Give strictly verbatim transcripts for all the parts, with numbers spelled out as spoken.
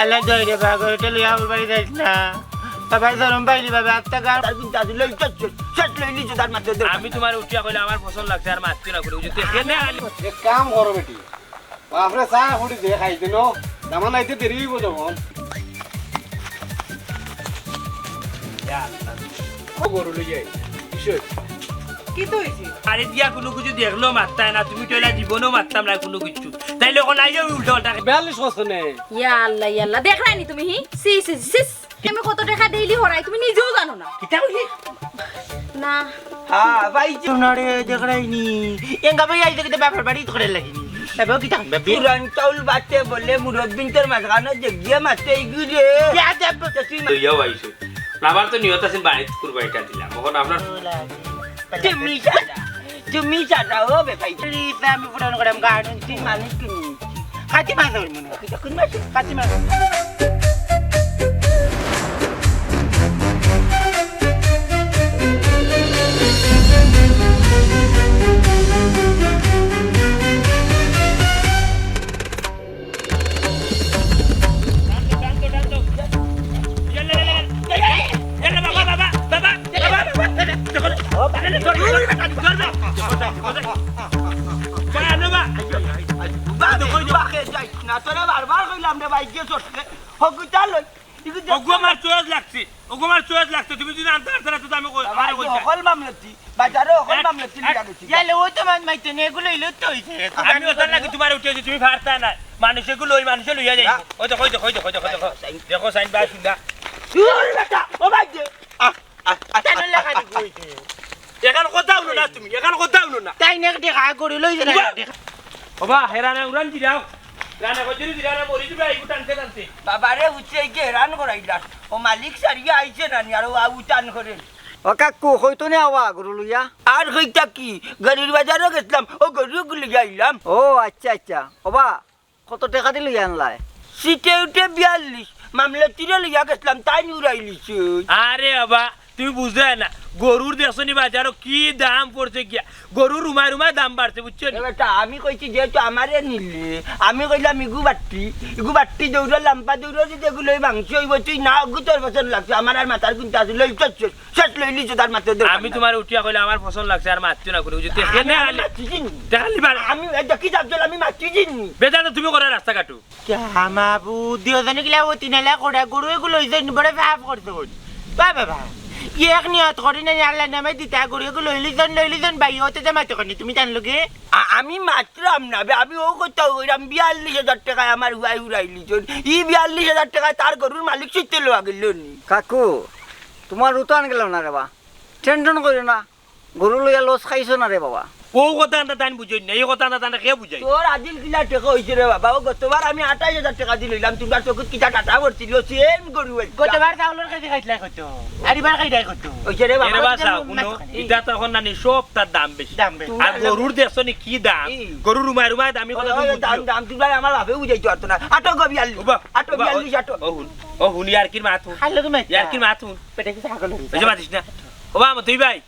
আল্লাহ দয়া রে বাবা, এটা লইয়া আমার বাড়ি যাইস না। বাবা, শরম পাইলি বাবা, আত্মা গান। তার কিন্তু আজি লই শেষ, শেষ, শেষ লই লিছো তার মাত্র দরকার আমি নাই। তুমার উঠিয়া কইলে আমার পছন্দ লাগছে, আর মাতছি না কোনো কিছু। এখানে আলি এক কাম করো বেটি, বাপরে চা ফুটি দে খাই দিন, দামান আইতে দেরি হইব যখন। ও গরু লই যাই, কিসে? কিতা অইছে? আরে দিয়া কোনো কিছু দেখলো মাততায় না, তুমি তো এলা জীবনেও মাততাম না কোনো কিছু। তাইলে এখন আইলে ওই উল্টা পাল্টা। বিয়াল্লিশ বছর নে। ইয়া আল্লাহ, ইয়া আল্লাহ, দেখরায়নি তুমি, হি? সি, সি, সি, সিস। আমি কত টেকা ডেইলি হরাই, তুমি নিজেও জানো না। কিতা কইলি? না। হ্যাঁ, ভাই, যে- না রে, দেখরায়নি। এঙ্গা ভাই আইতে কিতা বাপর বাড়ি তো করে লাগিনি। এবার কিতা? পুরান চাউল বাটে বলে মুরব্বিন্তর মাঝখানে যে গিয়ে মাতে ইগুরে। ইয়া দেব। তো তুই মা- তুই যাও ভাই, শুন। আমার তো নিয়ত আছে বাড়িত কুরবানিটা দিলাম। এখন আপনার তুমি সাদা, তুমি সাদা হবে ভাই। Please, আমি পুরান করে আমি গার্ডেন তুই মানুষ কিনি। খাতি মাছ ধরবো না। খাতি মাছ। না, তোরে বারবার কইলাম রে ভাই, গিয়ে চটকে। হগুতা লই। ওগু আমার চয়েস লাগছে, ওগু আমার চয়েস লাগছে। তুমি যদি আনতে পারতে না, তো আমি কই, আমার কই যায়। হকল মামলতি, বাজারে হকল এক, মামলতি এক। লিয়া গেছি। ইয়ালে ও তো মান মাইতে নে, এগুলো ইলো তো হইছে। আমি ওটা নাকি তোমার উঠে আছি, তুমি পারতা না। মানুষ এগুলো ওই মানুষে লইয়া যাই। না। ওই দেখো, ওই দেখো, ওই দেখো, ওই দেখো, ওই দেখো। দেখো, সাইন বা শুনবা। ওই বেটা, ও ভাই যে। আহ, আহ, আহ, কেন আহ, লেখা আহ, দিবো আহ। হইতে? এখান কথা হলো না তুমি, এখান কথা হলো না। তাই না, দেখা করে লই যান, দেখা। ওবা, হেরানে উড়ান দিলাও। রানা গজরি দিলা না, মরি দিবা, এগু টানতে টানতে। বাবারে, উঠে এই যে হেরান করাইলা। ও মালিক সারিয়া আইছে না নি, আর ও আউ টান করে। ও কাকু, কইতো নে আওয়া গরু লইয়া? আর কইতা কি, গরুর বাজারও গেছিলাম, ও গরু লইয়া আইলাম। ও আচ্ছা, আচ্ছা। ওবা, কত টেকা দি লইয়া আনলায়? সিটে উঠে বিয়াল্লিশ, মামলা তীরে লইয়া গেছিলাম, তাই নুরাইলিছে। আরে বাবা, তুমি বুঝরায় না, গরুর দেখছো নি বাজারো কি দাম পড়ছে গিয়া, গরুর রুমায় রুমায় দাম বাড়ছে, বুঝছো নি? এ বেটা, আমি কইছি যেহেতু আমারে নিলে, আমি কইলাম ইগু বাট্টি, ইগু বাট্টি দৌড়ো, লাম্বা দৌড়ো, যদি এগু লই মাংস হইব, তুই না, অগু তোর পছন্দ লাগছে, আমার আর মাথার গুনতে আছে, লই চল, চল। শেষ লইলি তো তার মাত্র দরকার আমি নাই। তোমার উঠিয়া কইলে আমার পছন্দ লাগছে, আর মাতছো না কোনো কিছু। আমি, দেখে না, আমি আলে। মাতছি জিন্নি। দেখালি বার। আমি, এই দেখি যাবজল, আমি মাতছি জিন্নি। বেটা তো তুমি করো রাস্তাঘাটো। কে মাবুদ, দিও জানি কিলা ও তিন আলা করে গরু এগু লই যাই, বড় পাপ করছো। বা বাবা, এক নিয়ত করি না, আল্লাহর নামে দিতা গরু এগু লইলি যান, লইলি যান, ভাই, ওতে যে মাতো কনি, তুমি জানলো কে? আ-, আমি মাতরাম না বে, আমি ও কথা কইরাম, বিয়াল্লিশ হাজার টেকায় আমার হুয়াই উড়াইলি যান। ই বিয়াল্লিশ হাজার টেকায় তার গরুর মালিক সইতে লওয়া গেল নি। কাকু, তোমার উতান গেল না রে বা। টেনশন করিও না, গরু লইয়া লস খাইছো না রে বাবা। ও কথা আনতা তাইন বুঝইন না, এই কথা আনতা তাইন কে বুঝাই? তোর আজিল কিলা টেকা হইছে রে বাবা, ও গতবার আমি আঠাইশ হাজার টেকা দি লইলাম, তোমরা চকুত কিতা কাটা পড়ছিল, সেম গরু একটা। গতবার চাউলর কেজি খাইছিলা কত? আর এবার খাইলাই কত? হইছে রে বাবা। এরে বা চাও, হুনো, ইটা তো এখন নানি সব তার দাম বেশি। দাম বেশি। আর গরুর দেখছো নি কি দাম? ই। গরুর রুমায় রুমায় দামে কত ওই, ওই, তুমি দাম, বুঝছো? দাম, তুই ভাই আমার বাপে বুঝাইতো পারতো না। আটো গো বিয়াল্লিশ। ওবা, আটো ওবা, বিয়াল্লিশ, আটো। ও হুন, ও হুন, ইয়ার কির মাত হুন। খাইলে তুমি ইয়ার কির মাত হুন। পেটে কিছু ছাগল হইছে। ওই যে মাতিস না। ওবা, আমার দুই ভাই।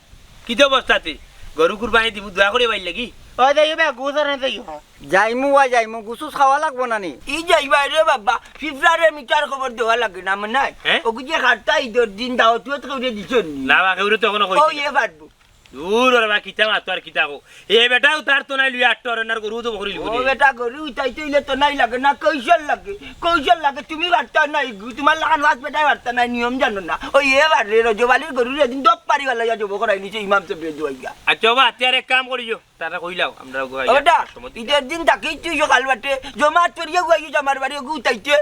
কিতা অবস্থাতে? গরু কুরবানি দিমু, দোয়া করি বাইর লাগি। ও দে, ইবা গুছানো যাইও। যাইমু ওয়া যাইমু, গুছু খাওয়া লাগবো না নি? ই যাইবা রে বাবা, ফিফরারে মিটার খবর দেওয়া লাগে না, মনে হয়। হ্যাঁ? ওগু যে খাটতা ঈদর দিন দাওয়াত উয়াত কেউরে দিছইন নি? না বা, কেউরে তো এখনো কইছি ও না। ইয়ে পারবো। দূর ওরে বা, কিতা মাতো আর কিতা কও। এ বেটাও তার তো নাই লুই আট্টো আর ওনার গরু তো বকরি ও লিবো রে। বেটা, গরু উঠাইতে হইলে তো নাই লাগে না, কৌশল লাগে, কৌশল লাগে। তুমি পারতা নাই, গু-, তোমার লাখান পাঁচ বেটায় পারতা নাই, নিয়ম জানো না। ওই এবার রে রজব আলীর গরুর এদিন দপ পারি ভালা ইয়া জব করাই নিছে ইমাম সাহেব রে দুয়াইয়া। আচ্ছা বাবা, আতে আর এক কাম করিও, তারা কইলাও, আমরা গুয়াই ও বেটা, সময় দিতে। ঈদর দিন থাকি তুই সকাল বাটে জমা চড়িয়া গুয়াই আমার বাড়ি ওগু উঠাইতে।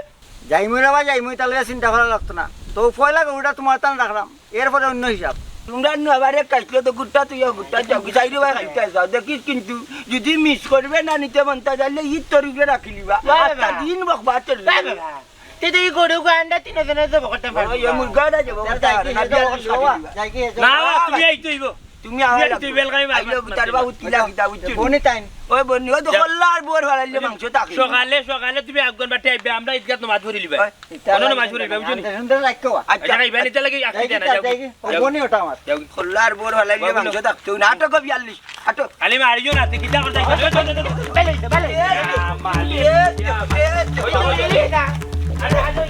যাইমু রে বা, যাইমু, তাহলে চিন্তা করা লাগতো না। তো পয়লা গরুটা তোমার তান রাখলাম। এরপরে অন্য হিসাব। তোমরা নু আবার এক কাইটলে তো গুট্টা তুই গুট্টা চাও, কি চাইরে ভাই খাইতে যাও। দেখিস কিন্তু যদি মিস করবে না নিতে মনটা চাইলে ঈদ তোর উপরে রাখিলিবা। বাবা। আটটা দিন বকবা চলবে। বাবা। তে তো এই গরু গান্ডা তিন জনে জব করতে পারবো। ওই, ওই মুরগাটা জব করতে পারবো। যাই কি, না, যাই কি, যাই কি, না, বাবা। তুমি এই তো ইবো। তুমি আওয়া তুমি এই তো লাগবে। বেলগাই মারবা। আইলো গুটার বাবু তিলা কিতা বুঝছো? বনি তাইন। ওই বনি, ওই তো হল্লার বোর ফালাইলে মাংস তাকে। সকালে, সকালে তুমি একজন বাটে আইবে, আমরা ঈদগাত নামাজ পড়ি লিবা। ওই। অন্য মাছ পড়ি, বাবু জানি। আচ্ছা, খাইবা নি, তাহলে কি আচ্ছা, খাইবা নি, তাহলে কি আখি দেন, যাও, যাও। যাও। ও, বনি ওটা আমার। যাও। খোল্লার বোর হলাই দিয়ে মাংস থাকতো। নাটক বিয়াল্লিশ। আটো। আলি মারিও না, তুই কিতা করতে? বেলে, বেলে। এ, এ, এ, এ, এ, এ, এ, এ, এ, এ, এ, এ, এ, এ, এ, এ, এ, এ,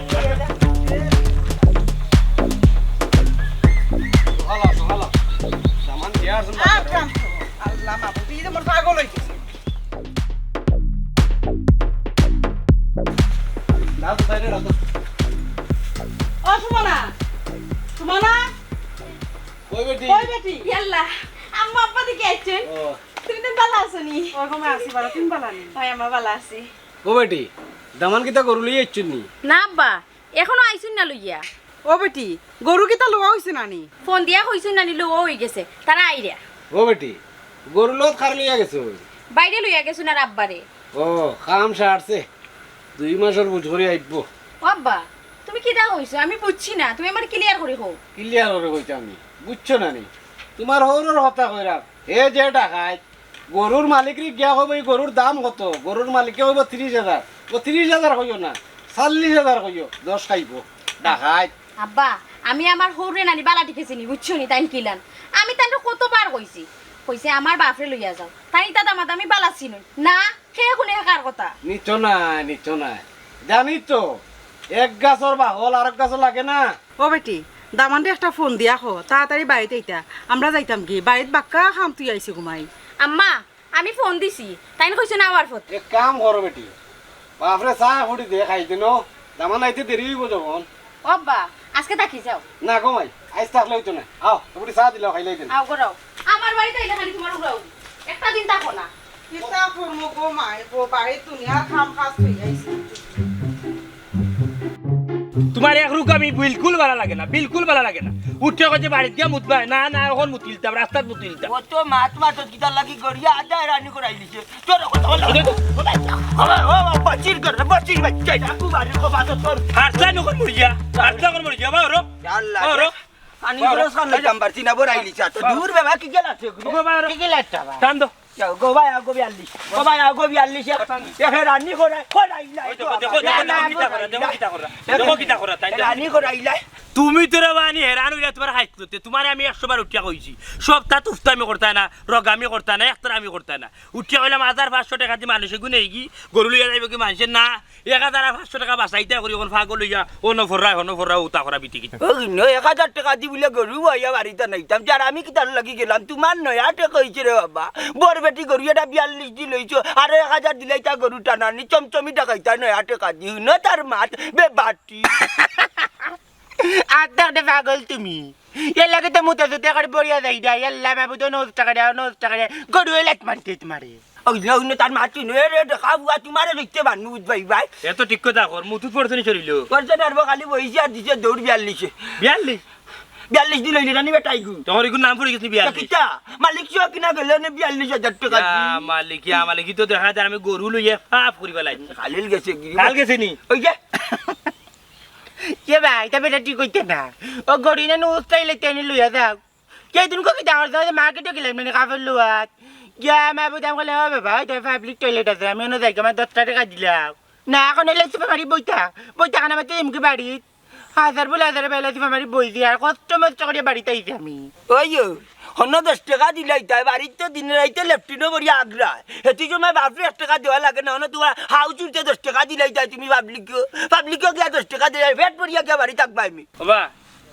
ও সুমনা, সুমনা, কই বেটি? কই বেটি? ইয়াল্লা, আম্মা আব্বা দেখি আইছইন। ও। তুমি তো ভালা আছো নি? ও গো মা, আছি ভালা, তুমি ভালা নি? অয় আম্মা, ভালা আছি। ও বেটি, দামান কিতা গরু লইয়া আইছইন নি? না আব্বা, এখনো আইছইন না লইয়া। ও বেটি, গরু কিতা লওয়া অইছে না নি? ফোন দিয়া কইছইন না নি, লওয়া অইগেছে, তারা আইরা। ও বেটি, গরু লত কারে লইয়া গেছইন? বাইরে লইয়া গেছইন আর আব্বারে। ও, কাম সারছে, দুই মাসর বুঝ করি আইবো। ও আব্বা, তুমি কিতা কইছো? আমি বুঝছি না, তুমি আমারে clear করি কও। Clear করি কইতাম নি, বুঝছো না নি? তুমার হউরর কথা কইরাম, হে যে ডাকাইত, গরুর মালিকরে গিয়া কইবো, "ই গরুর দাম কত?" গরুর মালিকে কইবো, "তিরিশ হাজার।" ও তিরিশ হাজার কইও না, চল্লিশ হাজার কইও, দশ খাইবো। ডাকাইত। আব্বা, আমি আমার হউররে নানি বালা ঠিকে চিনি, বুঝছো নি? তাইন কিলান। আমি তানরে কতবার কইছি, কইছি, "আমার বাফরে লইয়া যাও।" তাইন ইতা দামাত আমি বালা চিনই না, কে কুনে কার কথা। নিতো নায়, নিতো নায়। জানি তো, এক গাছর বাকল আরক গাছো লাগে না। ও বেটি, দামানরে একটা ফোন দিয়া কও, তাড়াতাড়ি বাড়িত আইতা। আমরা যাইতাম কি, বাড়িত বাক্কা কাম থুইয়া আইছি গো মাই। আম্মা, আমি ফোন দিছি, তাইন কইছইন আওয়ার পথে। এক কাম করো বেটি, বাফরে চা ফুটি দে খাইতে নো, দামান আইতে দেরি অইবো যখন। ও আব্বা, আজকে থাকি যাও। না গো মাই, আইজ থাকলে অইতো না। আও, ফুটি চা দিলাও, খাইলাইতাম। আও গো, আও। আমার বাড়িত আইলে খালি তুমার উড়াউড়ি। একটা দিন থাকো না। কিতা করমু গো মাই গো, বাড়িত দুনিয়ার কাম কাজ থুইয়া আইছি। তুমার এক রুক আমি বিলকুল ভালা লাগে না, বিলকুল ভালা লাগে না। উঠিয়া কইছে বাড়িত গিয়া মুতবায়, না, না, অখন মুতিলতাম, রাস্তাত মুতিলতাম। অত মাত মাতত কিতার লাগি গড়িয়া আধা হেরানি করাইলিছে। তোর কথা বল। ও, ও, ও, বাচির ঘর, বাচির বাচ্চা, ডাকু বাড়ির কথা তোর। হারসা নকল মরিয়া, হারসা নকল মরিয়া, বাবা, রো। আল্লাহ। বাবা, রো। পানি খরচ খান লইতাম পারছি না, বড় আইলিছে। তো দূর বাবা, কি গেল আছে? ও বাবা, রো। কি গেল একটা বাবা? টান দো। যাও, গো ভাই, আগো বিয়াল্লিশ। গো ভাই, আগো বিয়াল্লিশ। এ, এ, রানি করে, করে আইলাই। ওই দেখো, দেখো, দেখো, দেখো, কিতা করা, দেখো, কিতা করা। দেখো, কিতা করা, তাই দেখো। রানি করে আইলাই। তুমি তো রে বানি হেরান অইয়া তুমার হাইত করতে, তুমারে আমি একশো বার উঠিয়া কইছি। সব তা তুফতামি করতায় না, রগামি করতায় না, একতারামি করতায় না। উঠিয়া কইলাম, হাজার পাঁচশো টেকা দি মানুষে গুনে কি গরু লইয়া যাইবো কি মানষে? না, এক হাজার আর পাঁচশো টেকা বাচাইতা করি, অখন পাগল অইয়া, অনো ফররা, হনো ফররা, উতা করা বিটি কিতা। ও, ন এক হাজার টেকা দি বুলে গরু আইয়া বাড়িত আনাইতাম, যার আমি কিতার লাগি গেলাম, তুমার নয়া টেকা অইছে রে বাবা। বড় বেটি গরু এটা বিয়াল্লিশ দি লইছো, আরো এক হাজার দিলাইতা গরু টানানি, চমচমি টাকাইতা নয়া টেকা দি, হুনো তার মাত, বে বাটি। আত্মা একটা পাগল তুমি। এর লাগি তো মুতা সুতা করে পড়িয়া যাই দা। ইয়াল্লা মাবুদ, নজ টাকা দেও, নজ টাকা দেও। গরু এলাত মারতে তোমারে। ওই যে, ওই যে তার মাটি নয় রে, দেখা বুয়া তোমারে দেখতে পারনু, বুঝ ভাই ভাই। এত ঠিক কথা কর, মুতুত পড়ছে নি শরীলো? পড়ছে না, আর খালি বইছে আর দিছে দৌড় বিয়াল্লিশে। বিয়াল্লিশ? বিয়াল্লিশ দিন হইলে জানি বেটাই গু। তখন এগুর নাম পড়ে গেছে বিয়াল্লিশ। কিতা? মালিক সহ কিনা গেলে নে বিয়াল্লিশ হাজার টাকা ইয়া দি। মালিক, ইয়া মালিক, ই তো দেখা যায় আমি গরু লইয়া পাপ করি বেলাই। খালিল গেছে গিরি। কাল গেছে নি? ওই যে। কে ভাই, তা বেটা ঠিক কইতে না। ও গরিনে নু উস্তাইলে তেনি লইয়া যাও। কে দিন কো কি দাওয়ার দাওয়ার মার্কেটে গেলাম মানে কাপড় লওয়াত। গিয়া মা বুঝাম কইলে, "ও বাবা, ওই তো পাবলিক টয়লেট আছে, আমি অন্য যাই, আমার দশটা টেকা দিলাও।" না, এখন এলে সুপার মারি বইতা। বইতা কেন আমার তো এমকি বাড়িত। হাজার বলে হাজার বেলা সুপার মারি বই দিয়া, আর কষ্ট মষ্ট করিয়া বাড়িত আইছি আমি। ওই ও, হনো দশ টেকা দিলাই তাই, বাড়িত তো দিনে রাইতে লেফটিনো করিয়া আগ্রায়। হেতু সময় বাপরে এক টেকা দেওয়া লাগে না, হনো তোমার হাউস উঠতে দশ টেকা দিলাই তাই, তুমি পাবলিকও, পাবলিকও গিয়া দশ টেকা দিলাই, পেট ভরিয়া গিয়া বাড়ি থাকবা আমি। বাবা,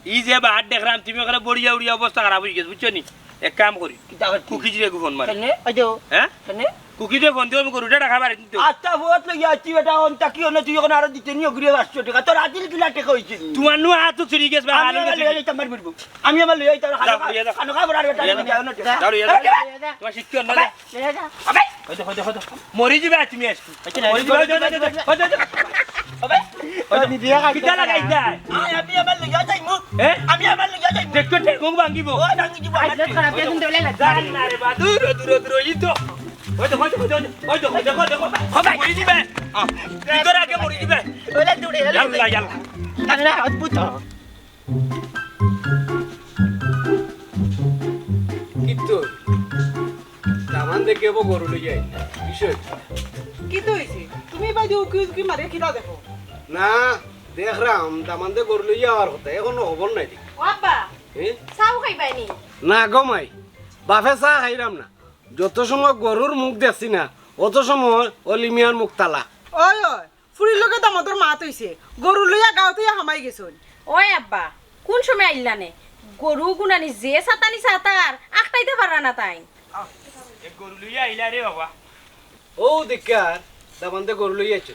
ই যে বাহার দেখরাম, তুমি ওখানে বড়িয়া উড়িয়া অবস্থা খারাপ অই গেছে, বুঝছো নি? এক কাম করি, কিতা করছি? কুকিজ রে গু ফোন মারি। কেনে? ওই যে, হ্যাঁ? কেনে? কুকিজ রে ফোন দিও, আমি গরুটা রাখা বাড়ি দিতে। আচ্ছা, ফোন লইয়া আছি বেটা, অন তাকি অন তুই এখন আরো দিতে নিও ঘুরে পাঁচশো টেকা। তোর আদিল কিলা টেকা হইছে নি? তোমার নু হাত তো ছিড়ি গেছে, আমি আমার লইয়া যাইতাম মারি মরবো। আমি আমার লইয়া যাইতাম, যাও, লইয়া যাও। কানো খা বড় বেটা, লইয়া যাও। যাও, লইয়া যাও। যাও, লইয়া যাও। তোমার শিক্ষা অন্য যাও। লইয়া যাও। আবে। ওই দেখো, দেখো, দেখো। মরি যাবে তুমি আজকে। আচ্ছা, মরি যাবে, ওই দেখো, দেখো, দেখো, দেখো। ওই দেখো। ওই দেখো। কিতা লাগাই যায়? আয়, আমি আমার লইয়া যাইমু। এ? আমি আমার লইয়া যাইমু। দেখো, ঠেক মুখ ভাঙিব। ও, ভাঙি দিব। আচ্ছা, খারাপ, এখন দৌড়ে লাগবে। জান না রে বা, দূর, দূর, দূর, ই তো। ওই দেখো, ওই দেখো, ওই দেখো, ওই দেখো, ওই দেখো, দেখো। হবে। মরি যাবে। আহ, ভিতরে আগে মরি যাবে। ওলে দৌড়ে, ওলে। ইয়াল্লা, ইয়াল্লা। না, না, অদ্ভুত। কিত্তু, দামান দেখে বো গরু লইয়া আইলা। বিষয় কি? কিতা হইছে? তুমি বাইদে উকি উকি মারে কিতা দেখো? না, দেখরাম, দামান্দে গরু লইয়া আওয়ার কথা, এখনো খবর নাই দেখি। ও আব্বা, এ? চাও খাইবায় নি? না গো মাই, বাফে চা খাইরাম না। যত সময় গরুর মুখ দেখছি না, অত সময় অলি মিয়ার মুখ তালা। ওই, ওই, ফুরির লগে দামান্দর মাত অইছে, গরু লইয়া গাঁও থইয়া হামাই গেছইন। ওই আব্বা, কোন সময় আইলা নে? গরু গুনানি যে সাতানি সাতার, আখটাইতে পাররা না তাইন। এ গরু লইয়া আইলা রে বাবা। ও দেখার, দামান্দে গরু লইয়া আইছে।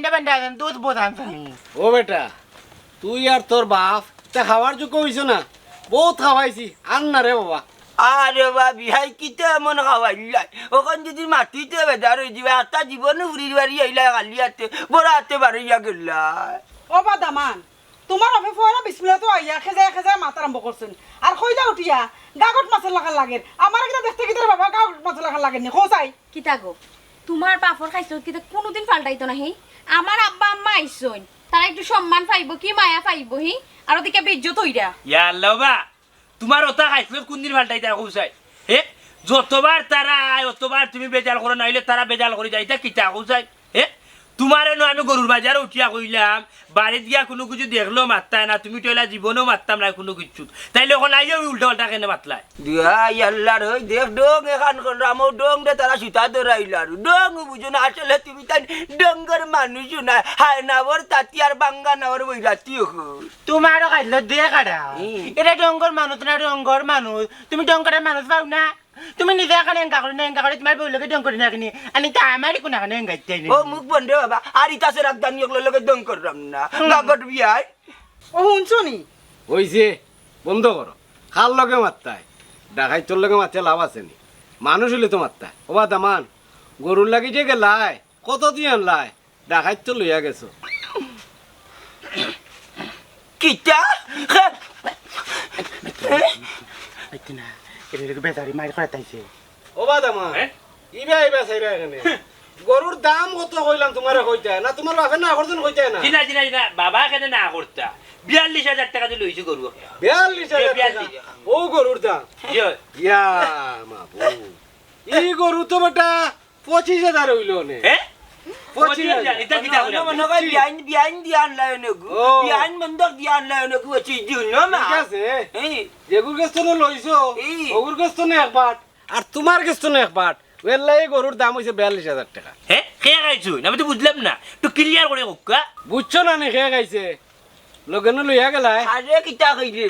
ঠান্ডা বান্ডা আনছইন, দুধ বোধ আনছইন নি? ও বেটা, তুই আর তোর বাপ, তে খাওয়ার যোগ্য অইছো না? বউত খাওয়াইছি, আর না রে বাবা। আরে বা বিয়াই, কিতা এমন খাওয়াইলাই? অখন যদি মাতিতে বেজার অই যিবা, একটা জীবনে ফুরির বাড়ি আইলা খালি আতে, বড় আতে বারইয়া গেলা। ও বা দামান, তুমার বাপে পয়লা বিসমিল্লাহ তো আইয়া খেজায় খেজায় মাত আরম্ভ করছইন। আর কইলা উঠিয়া, গাগট মাছর লাখান লাগের। আমারে কিতা দেখতে কিতা রে বাবা, গাগট মাছর লাখান লাগের নি? কও চাই। কিতা গো? তুমার বাপর খাইছলত কিতা কুনুদিন পাল্টাইতো না হি? আমার আব্বা আম্মা আইছইন, তারা একটু সম্মান পাইবো, কি মায়া পাইবো হি? আর ওদিকে বেইজ্জত অইরা। ইয়া আল্লাহ বা, তুমার ওটা খাইছলত কুনদিন পাল্টাইতা কও চাই? হে? যতবার তারা আয়, অতবার তুমি বেজাল করো, নাইলে তারা বেজাল করি যাইতা কিতা কও চাই? হে? তুমারে নু আমি গরুর বাজারো উঠিয়া কইলাম, বাড়িত গিয়া কুনু কিছু দেখলেও মাততায় না, তুমি তো এলা জীবনেও মাততাম না কুনু কিচ্ছু। তাইলে অখন আইয়া ওই উল্টা পাল্টা কেনে মাতলায়? দুহাই আল্লাহর, ওই দেখ ডং এখান কোন রামো ডং দে তারা সুতা ধরাইলার। ডং বুঝো না, আসলে তুমি তাই ডঙ্গর মানুষ না, হায় নাওর তাতি আর বাঙ্গা নাওর বৈরাতি অখন। তুমারও খাইছলত দে কাটা। হুম। এটা ডঙ্গর মানুষ না, ডঙ্গর মানুষ। তুমি ডঙ্গরের মানুষ পাও না? তুমি নিজে এখানে এঙ্গা করে না, এঙ্গা করে তুমার বউর লগে ডং করে না কেনে? আনি তা আমারই কোন এখানে এঙ্গাইতে নাই। ও মুখ বন্ধ বাবা, আর ইতা সে রাজধানী অকলর লগে ডং করলাম না। হুম। গাগট বিয়াই। ও হুনছো নি? ওই যে, বন্ধ করো। কার লগে মাততায়? ডাকাইতর লগে মাতিয়া লাভ আছে নি? মানুষ অইলে তো মাততায়। ও বা দামান, গরুর লাগি যে গেলায়, কত দিয়া আনলায়? ডাকাইত তো লইয়া গেছো। কিতা? আইতে না, এর লগে বেজারি মাইর করাত আইছে। ও বা দামান, হ্যাঁ? ইবা, ইবা চাইরা এখানে। গরুর দাম কত কইলাম তুমারে কইতায় না, তুমার বাপে না করছইন কইতায় না? জি না, জি না, জি না, বাবা কেনে না করতা? বিয়াল্লিশ হাজার টেকা দি লইছি গরু। বিয়াল্লিশ হাজার টেকা? বিয়াল্লিশ। ও গরুর দাম? জি অয়। ইয়া মাবুদ। ই গরু তো বেটা পঁচিশ হাজার অইলো নে। হে? পঁচিশ হাজার। ইটা কিতা কইলা? মনে কয় বিয়াইন, বিয়াইন দিয়া আনলায় অনেকগু। ও। বিয়াইন বন্ধক দিয়া আনলায় অনেকগু, অইছে দিন না মা। ঠিক আছে। এই। যেগুর গেছ থনে লইছো, এই। ওগুর গেছ থনে এক বাট, আর তুমার গেছ থনে এক বাট। ওয়াল্লাহি গরুর দাম অইছে বিয়াল্লিশ হাজার টেকা। হে? কে খাইছইন? আমি তো বুঝলাম না। একটু clear করি কউক্কা। বুঝছো না নি কে খাইছে? লগে নু লইয়া গেলায়। আরে কিতা কইরে?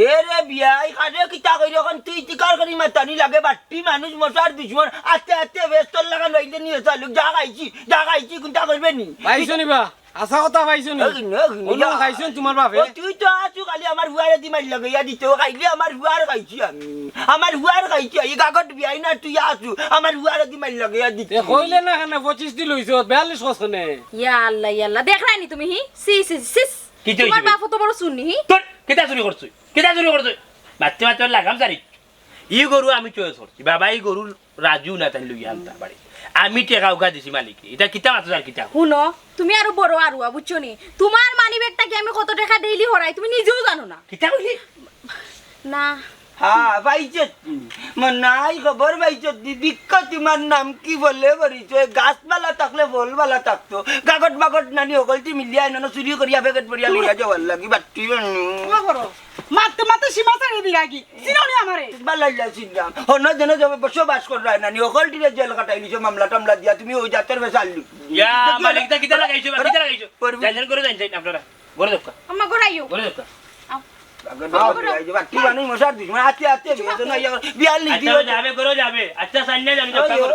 এ রে বিয়াই, আরে কিতা কইরে? অখন তুই ইতিকার করি মাতানি লাগে, বাট্টি মানুষ মশার দুশমন, আতে আতে বেস্তর লাগান বাইলে নিয়ে চালুক, যা খাইছি, যা খাইছি, কুনটা করবে নি? পাইছো নি বা? হাছা কথা পাইছো নি? ওই নে, ওই নে, অন্য যা। খাইছো নি তুমার বাপে? ও তুই তো আছু খালি আমার ফুয়ারে দি মাইর লাগাইয়া দিতে, ও খাইলে আমার ফুয়ার খাইছি আমি। আমার ফুয়ার খাইছি, এই গাগট বিয়াই না তুই আছু, আমার ফুয়ারে দি মাইর লাগাইয়া দিতে। এ কইলে না কেনে পঁচিশ দি লইছো, বিয়াল্লিশ কছ কেনে? ইয়া আল্লাহ, ইয়া আল্লাহ, দেখরায় নি তুমি হি? সি, সি, সি, সিস। কিতা তুমার অইছে? বাপ অত বড় চুর নি হি? তোর কিতা চুরি করছস? কিতা চুরি করছস? মারতে মারতে লাগাম সারি। ই গরু আমি choice করছি। বাবা, ই গরু রাজু না তাই লইয়া আনতা পারে। আমি টেকা উকা দিছি মালিকরে। ইটা কিতা মাতছ আর কিতা? হুনো, তুমি আরো বড় আরুয়া, বুঝছো নি? তুমার money bag থাকি আমি কত টেকা daily হরাই, তুমি নিজেও জানো না। কিতা কইলি? না। হ্যাঁ, পাইছত নি। মনাই খবর পাইছত নি। বিক্ষ তুমার নাম কি বলে পরিচয়? গাছ বালা থাকলে ফল বালা থাকতো। গাগট বাগট নানি হকলটি মিলিয়া আইন না চুরি করিয়া প্যাকেট ভরিয়া লইয়া যাওয়ার লাগি। বাট্টি বানু। ক্ষমা করো। মারতে মারতে সীমা ছাড়ি দিরাগি। চিনো নি আমারে? বালা ইলা চিনলাম। হনো যেন যাবে বসবাস কররায় নানি। হকলটিরে জেল কাটাই নিছো মামলা টামলা দিয়া। তুমি ওই জাতর বেশা আল্লু। ইয়া, মালিক, ইতা কিতা লাগাইছো? কিতা লাগাইছো? পড়বি। যাইন, যাইন, ঘরো যাইন, যাইন আপনারা। ঘরো যাও। আম্মা, ঘরো আইও। ঘরো যাও। আও। আগে আও। বাবা, এই যে বাট্টি বানু মশার দুশমন। আতে, আতে, বিয়ে তো নাই, আবার বিয়ার লিখি আচ্ছা, দিও। যাবে, ঘরো যাবে। আচ্ছা, সাইন নাই, জানি ওই, যাও, ওই।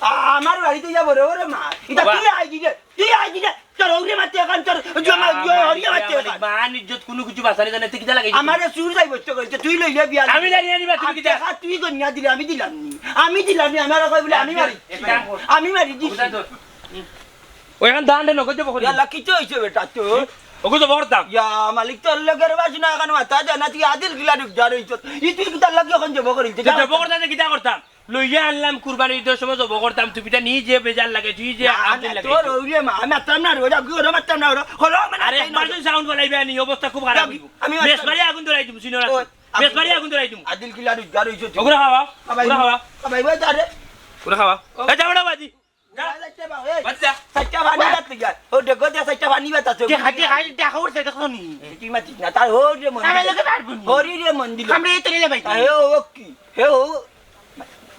আ-, আমার বাড়িত ইয়া বড় বড় মা। ইটা বাবা। তুই আইজি রে, তুই আইজি রে। তোর ওরে মাতে এখন, তোর জমা, ইয়া, ইয়ে, হরিয়া মাতে মালিক, এখন। মান ইজ্জত কুনু কিছু বাঁচানি জানে, তুই কিতা লাগাইছিস? আমারে চুর যাই বসতে কইছে, তুই লইলে বিয়া আমি লাগি। জানি না, নিবা, তুমি আর কিতা? দেখা তুই গনিয়া দিলে, আমি দিলাম নি। আমি দিলাম নি, আমারে কয় বলে আমি এক মারি। এক কাম কর। আমি মারি দিছি। ওটা ধর। হুম। ওইখান ধান রে নগদ জব করি। ইয়াল্লা, কিতা অইছে বেটা তো? ওগু জব করতাম। ইয়া, মালিক তোর লগের বাসি না, এখন মাথা যায় না, তুই আদিল কিলা ঢুক যা রইছ। ই তুই কিতার লাগি এখন জব করি? তে জব করতাম, তে কিতা করতাম? লইয়া আনলাম কুরবানি ঈদর সময় জব করতাম, তুই পিতা নিজে বেজার লাগে, তুই যে না, আদিল না, লাগে। তোর ওরে মা, আমি মারতাম না রে, ওরা কি ওরা মারতাম না, ওরা, হলো মানে আরে, তাই না। একবার যদি সাউন্ড বাড়াইবে আনি, অবস্থা খুব খারাপ আমি, অইব। আমি মারতাম। মেসমারি আগুন ধরাই দিমু, চিনো না? ওই, মেসমারি আগুন ধরাই দিমু। আদিল কিলা ঢুক যা রইছ। ওগুলো খাওয়া, খাবাই, ওগুলো খাওয়া। খাবাই, ওই যা রে। ওগুলো খাওয়া। ও। এই যাও না বাজি। যা। চাইরটা বা-, এই, বাদ দে। চাইরটা পানি বাদ দে। বাদ দে, যা। ও, দেখো, দে, চাইরটা পানি বাদ আছে। দে, হাতে, হাতে, দেখা উঠছে, দেখো নি। এ, তুই মাতিস না, তার হরি রে মন আমার দিল। লগে পারবো নি। হরি রে মন দিল। আমরা এই তো নিলে ভাই। হে, ও, ও কি? হে, ও।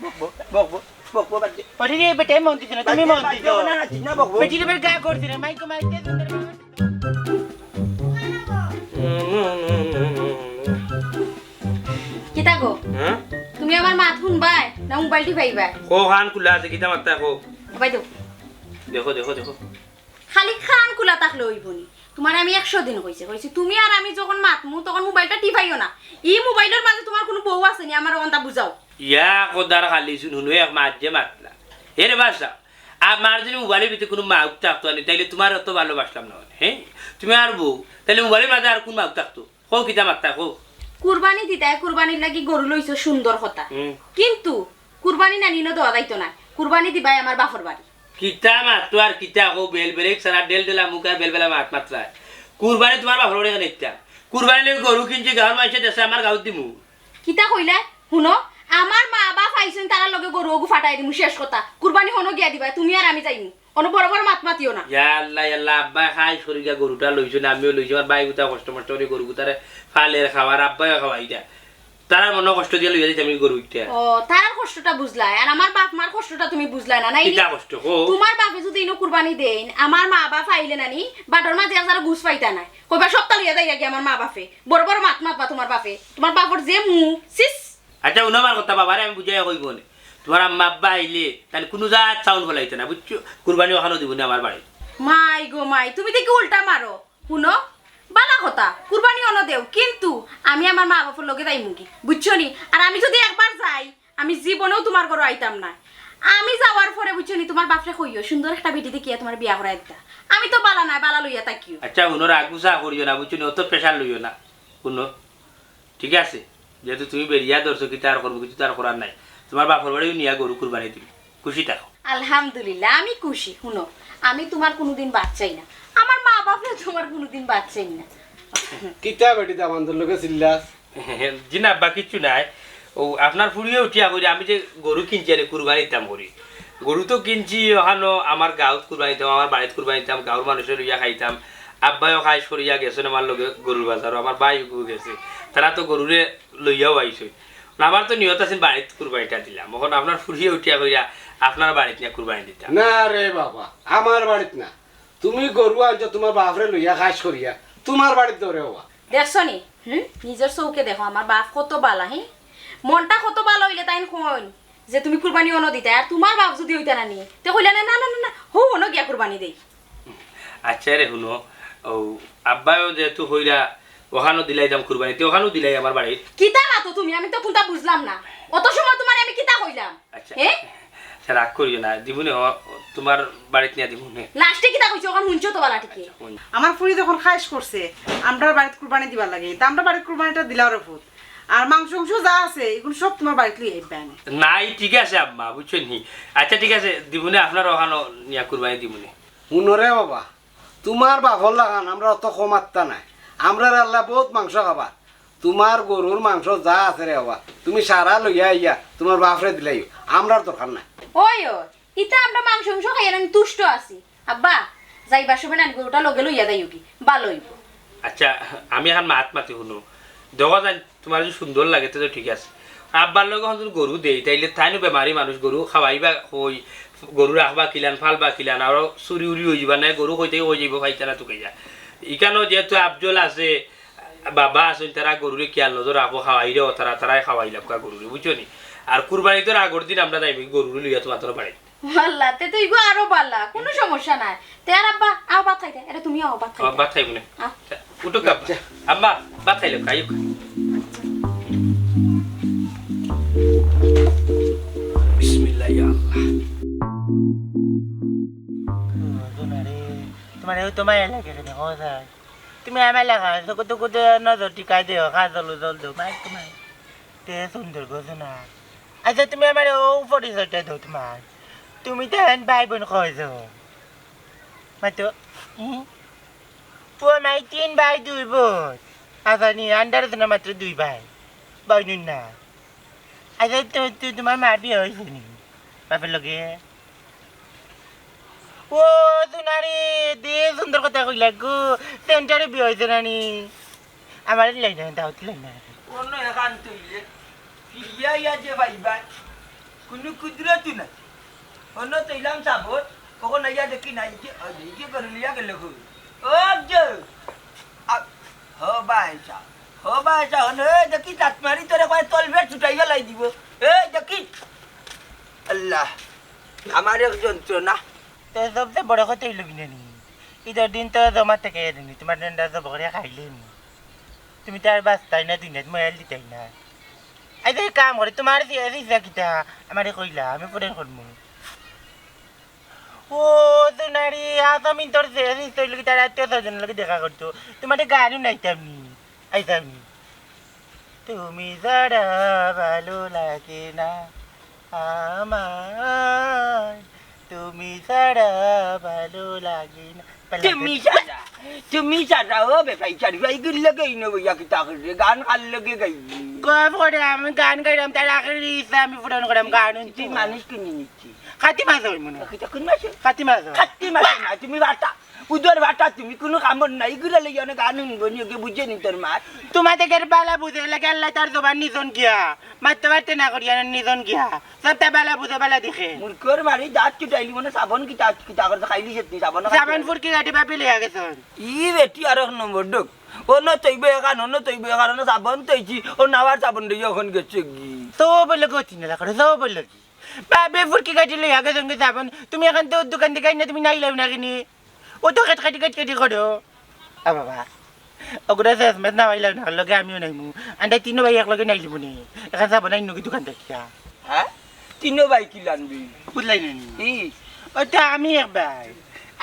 বক, বক, বক, বক, বক, বক, বাদ দে। হরি রে, বেটায় মন দিছে না, তুমি মন দিছো। না, না, না, বক, বক। বেটি রে, বেটা গা করছে না, মাইকো মাইক দে, সুন্দর করে। কিতা গো? হ্যাঁ? তুমি আমার মাত হুনবায় না মোবাইল টিপাইবায়? কো, কান খুলা আছে, কিতা মাততায় কো? ভাই দেও। দেখো, দেখো, দেখো। খালি কান খুলা থাকলে অইবো নি? তুমারে আমি একশো দিন কইছি, কইছি, তুমি আর আমি যখন মাতমু, তখন মোবাইলটা টিপাইও না। ই মোবাইলর মাঝে তুমার কুনু বউ আছে নি? আমারে অন্তা বুঝাও। ইয়া খোদার খালি শুন, হুনো এক মাত যে মাতলা। এরে বাসা, আমার যদি মোবাইলর ভিতরে কুনু মাউক থাকতো আনি, তাইলে তুমারে অত ভালোবাসলাম না, হ্যাঁ? তুমি আর বউ, তাইলে মোবাইলর মাঝে আর কুন মাউক থাকতো? কও, কিতা মাততায় কও। কুরবানি দিতায়, কুরবানির লাগি গরু লইছো, সুন্দর কথা। হুম। কিন্তু কুরবানি নানি ইনো দেওয়া যাইতো না, কুরবানি দিবায় আমার বাফর বাড়ি। কিতা মাতো আর কিতা কও, বেল ব্রেক ছাড়া ডেল ডেলা মুখ আর বেলবেলা মাত মাতরায়। কুরবানি তুমার বাফর বাড়ি কেনে দিতাম? কুরবানি লাগি গরু কিনছি, গাঁওর মানষে দেশে আমার গাঁওত দিমু। কিতা কইলায়? হুনো, আমার মা বাফ আইছইন, তারার লগে গরু ওগু ফাটাই দিমু, শেষ কথা। কুরবানি হনো গিয়া দিবায়, তুমি আর আমি যাইমু। অনো বড় বড় মাত মাতিও না। ইয়া আল্লাহ, ইয়া আল্লাহ, আব্বায় খাইশ করি গিয়া গরুটা লইছইন, আমিও লইছি, আমার ভাই গুতা কষ্ট মষ্ট করি গরু গুতারে ফালের খাওয়ার, আব্বায়ও খাওয়াইরা। তারার মনো কষ্ট দিয়া লইয়া যাইতাম আমি গরু ইটা। ও, তারার কষ্টটা বুঝলায়, আর আমার বাফ মার কষ্টটা তুমি বুঝলায় না, নাইনি? কিতা কষ্ট, কও? তুমার বাফে যদি ইনো কুরবানি দেইন, আমার মা বাফ আইলে নানি, বাটর মাঝে এক জারা গুছ পাইতা নায়। কইবা সবতা লইয়া যাইরা গিয়া আমার মা বাফে। বড় বড় মাত মাতবা তুমার বাফে। তুমার বাফর যে মুখ, সিস। আচ্ছা, হুনো আমার কথা, বাবারে আমি বুঝাইয়া কইবো নে। তুমার আম্মা আব্বা আইলে, তাইলে কুনু জাত সাউন্ড ফালাইতা না, বুঝছো? কুরবানি অখানো দিবো নে আমার বাড়িত। মাই গো মাই, তুমি দেখি উল্টা মারো। হুনো, বালা কথা, কুরবানি অনো দেও, কিন্তু আমি আমার মা বাফর লগে যাইমুগি, বুঝছো নি? আর আমি যদি একবার যাই, আমি জীবনেও তুমার ঘরো আইতাম না। আমি যাওয়ার পরে, বুঝছো নি, তুমার বাফরে কইও, সুন্দর একটা বেটি দেখিয়া তুমার বিয়া করাই দিতা। আমি তো বালা নায়, বালা লইয়া থাকিও। আচ্ছা, হুনো, রাগ গুসা করিও না, বুঝছো নি? অত প্রেশার লইও না। হুনো, ঠিক আছে, যেহেতু তুমি বেরিয়া ধরছো, কিতা আর করবো, কিছু তো আর করার নাই। তুমার বাফর বাড়িও নিয়া গরু কুরবানি দিবি, খুশি থাকো। আলহামদুলিল্লাহ, আমি খুশি। হুনো, আমি তুমার কুনুদিন বাদ চাই না, আমার মা বাফেও তুমার কুনুদিন বাদ চাই না। কিতা বেটি দামান্দর লগে চিল্লাস? জি না আব্বা, কিচ্ছু নাই। ও আপনার ফুড়িয়ে উঠিয়া কইরা আমি যে গরু কিনছি আরে কুরবানি দিতাম করি। গরু তো কিনছি, অখানো আমার গাঁওত কুরবানি দিতাম, আমার বাড়িত কুরবানি দিতাম, গাঁওর মানষে লইয়া খাইতাম। আব্বায়ও খাইশ করিয়া গেছইন আমার লগে গরুর বাজারো, আমার ভাইও গেছে, তারা তো গরুরে লইয়াও আইছইন। আমার তো নিয়ত আছিল বাড়িত কুরবানিটা দিলাম, অখন আপনার ফুড়িয়ে উঠিয়া কইরা আপনার বাড়িত নিয়া কুরবানি দিতাম। না রে বাবা, আমার বাড়িত না, তুমি গরু আনছো তুমার বাফরে লইয়া খাইশ করিয়া, তুমার বাড়িত দেও রে বাবা। দেখছো নি? হুম? নিজর চউখে দেখো, আমার বাফ কত বালা, হি? মনটা কত বালা অইলে তাইন কইন যে তুমি কুরবানি অনো দিতায়, আর তুমার বাফ যদি অইতা নানি, তে কইলা না, না, না, না, না, হউ অনো গিয়া কুরবানি দেই। আচ্ছা রে, হুনো, ও আব্বায়ও যেহেতু কইরা অখানো দিলাইতাম কুরবানি, তে অখানো দিলাই আমার বাড়িত। কিতা মাতো তুমি? আমি তো কুনতা বুঝলাম না। অত সময় তুমারে আমি কিতা কইলাম? আচ্ছা। হে? আচ্ছা, রাগ করিও না, দিমুনে, ও, তুমার বাড়িত নিয়া দিমুনে। লাস্টে কিতা কইছো, অখন হুনছো তো বালা ঠিকই। আচ্ছা, হুন। আমার ফুড়ি যখন খাইশ করছে, আমরার বাড়িত কুরবানি দিবার লাগি, তা আমরার বাড়িত কুরবানিটা দিলাও রে ফুত। আর মাংস উংস যা আছে, ইগুন সব তুমার বাড়িত লই আইবা আনে। নাই, ঠিক আছে আম্মা, বুঝছো নি? আচ্ছা, ঠিক আছে, দিমুনে, আপনার অখানো নিয়া কুরবানি দিমুনে। হুনো রে বাবা, তুমার বাফর লাখান আমরা অত কম আত্মা নায়। আমরার আল্লায় বউত মাংস খাবার। তুমার গরুর মাংস যা আছে রে বাবা, তুমি সারা লইয়া আইয়া তুমার বাফরে দিলাইও, আমরার দরকার নাই। ওই, ওই, ইতা আমরা মাংস উংস খাইয়া নানি তুষ্ট আছি। আব্বা, যাইবার সময় নানি গরুটা লগে লইয়া যাইওগি, বালা অইবো। আচ্ছা, আমি অখন মাত মাতি হুনো। দেখো যাইন, তুমার যদি সুন্দর লাগে, তে তো ঠিক আছে। আব্বার লগে অখন যদি গরু দেই, তাইলে তাইনও বেমারি মানুষ, গরু খাওয়াইবা কই, গরু রাখবা কিলান, ফালবা কিলান, আরো চুরি উরি অইযিবা না, গরু কই থাকি কই যাইবো, পাইতা না তুকাইয়া। ইখানো যেহেতু আফজল আছে, বাবা আছইন, তারা গরুরে খিয়াল নজর রাখবো, খাওয়াইরেও তারা, তারাই খাওয়াইলাউক্কা গরুরে, বুঝছো নি? আর কুরবানির আগর দিন আমরা যাইমু গরুরে লইয়া তুমার বাড়িত। আল্লাহ, তে তো ইগু আরো বালা, কুনু সমস্যা নাই। তে আর আব্বা, আও ভাত খাইতে। এরে তুমি আও ভাত খাইতে। ভাত খাইবো নে। আও। উঠো আব্বা। আম্মা, ভাত খাইলে খাইও। বিসমিল্লাহ, ইয়া আল্লাহ। মানে, ও তো মায়া লাগে কেনে, ও যায়। তুমি আমার লাগা, চকু টকু দে, নজর টিকা দেও, কাজল উজল দেও, মাই তোমার। তে সুন্দর গো সোনা। আচ্ছা, তুমি আমার ও পরিচয়টা দেও তোমার। তুমি তো এখন ভাই বোন কয়জন? মাতো, হুম? ও মাই তিন ভাই দুই বোন। আচ্ছা, নি, আন্ডারে তো না মাত্র দুই ভাই। বোন না। আচ্ছা, তো, তো তোমার মা বিয়া হয়েছে নি? বাপের লগে? ও, সোনারি, দে সুন্দর কথা কইলা গো। সেন্টারে বিয়া হইছে না নি? আমার লাইন নাই, দাও তো লাইন নাই। অন্য এখান তৈলে, ফিরিয়া ইয়া যে ভাইবা, কোনো কুদরত নাই। অন্য তৈলাম সাবত, কখন আইয়া দেখি নাই, যে, ওই যে, যে করে লিয়া গেল গো। ও যে, আ, হো ভাই সাহেব, হো ভাই সাহেব, অন্য, এই দেখি লাত মারি তোরে কয় তলপেট ছুটাই গেলাই দিব। এই দেখি, আল্লাহ, আমার এক যন্ত্রণা। তো সবচেয়ে বড় কথা হইল কিনা নি, ঈদর দিন তো জমা থেকে দিন, তোমার ডেন্ডা জব করে খাইলে নি। তুমি তো আর বাঁচতাই না, দুনিয়াত ময়াল দিতাই না। এই যে কাম করে, তোমার যে, যে যা কিতা, আমারে কইলা, আমি পরে করমু। ও, সোনারি, আজ আমি তোর যে, যে তোর লগে তার আত্মীয় স্বজন লগে দেখা করতো, তোমারে গানও নাইতাম নি, আইতাম নি। তুমি ছাড়া ভালো লাগে না আমার, তুমি ছাড়া ভালো লাগে না। তুমি ছাড়া, তুমি ছাড়া, ও বেপাই ছাড়া, এই গুলো গাই নেবো, ইয়া কিতা করে, গান কার লগে গাইবি? গপ করে আমি গান গাইলাম, তার আখেরি ইচ্ছা আমি পূরণ করাম, গান তুই মানুষ কিনে নিচ্ছি। খাতি মাছ হইব না। কিতা কোন মাছ? খাতি মাছ। খাতি মাছ না, তুমি বাটা। উদর বাটা তুমি কোনো কামড় নাই, এগুলো লইয়া অনেক গান হুনবো নি, ওকে বুঝে নি তোর মা। তোমার দেখের বালা বুঝে লাগে আল্লাহ তার জবান নিজন গিয়া। মারতে পারতে না করিয়া নিজন গিয়া। সবটা বালা বুঝে বালা দেখে। মুরকর মারি দাঁত চুটাইলি মনে সাবন কিতা, কিতা করে খাইলি সত্যি সাবন। সাবান ফুরকি গাটি বাপে লইয়া গেছন। ই বেটি আর এক নম্বর ডোক। অন্য তৈব এখান, অন্য তৈব এখান, অন্য সাবন তৈছি, ও নাওয়ার সাবন দিয়ে এখন গেছে গি। তো বলে গতি না করে, তো বলে কি? বাপে ফুরকি গাটি লইয়া গেছন গি সাবন। তুমি এখন তো দোকান থেকে আইনা তুমি নাইলাও না কিনি। ও তো কাট কাটি কাট কাটি করো। আ বাবা, ওগুলো শেষ মেশ না পাইলাম না, লগে আমিও নাইমু। আন্ডা তিনো ভাই এক লগে নাইলিমু নি। এখন সাবন আইন নগি দোকান দেখিয়া। হ্যাঁ? তিনো ভাই কি লানবি? বুঝলাই না নি? ই। ওটা আমি এক ভাই।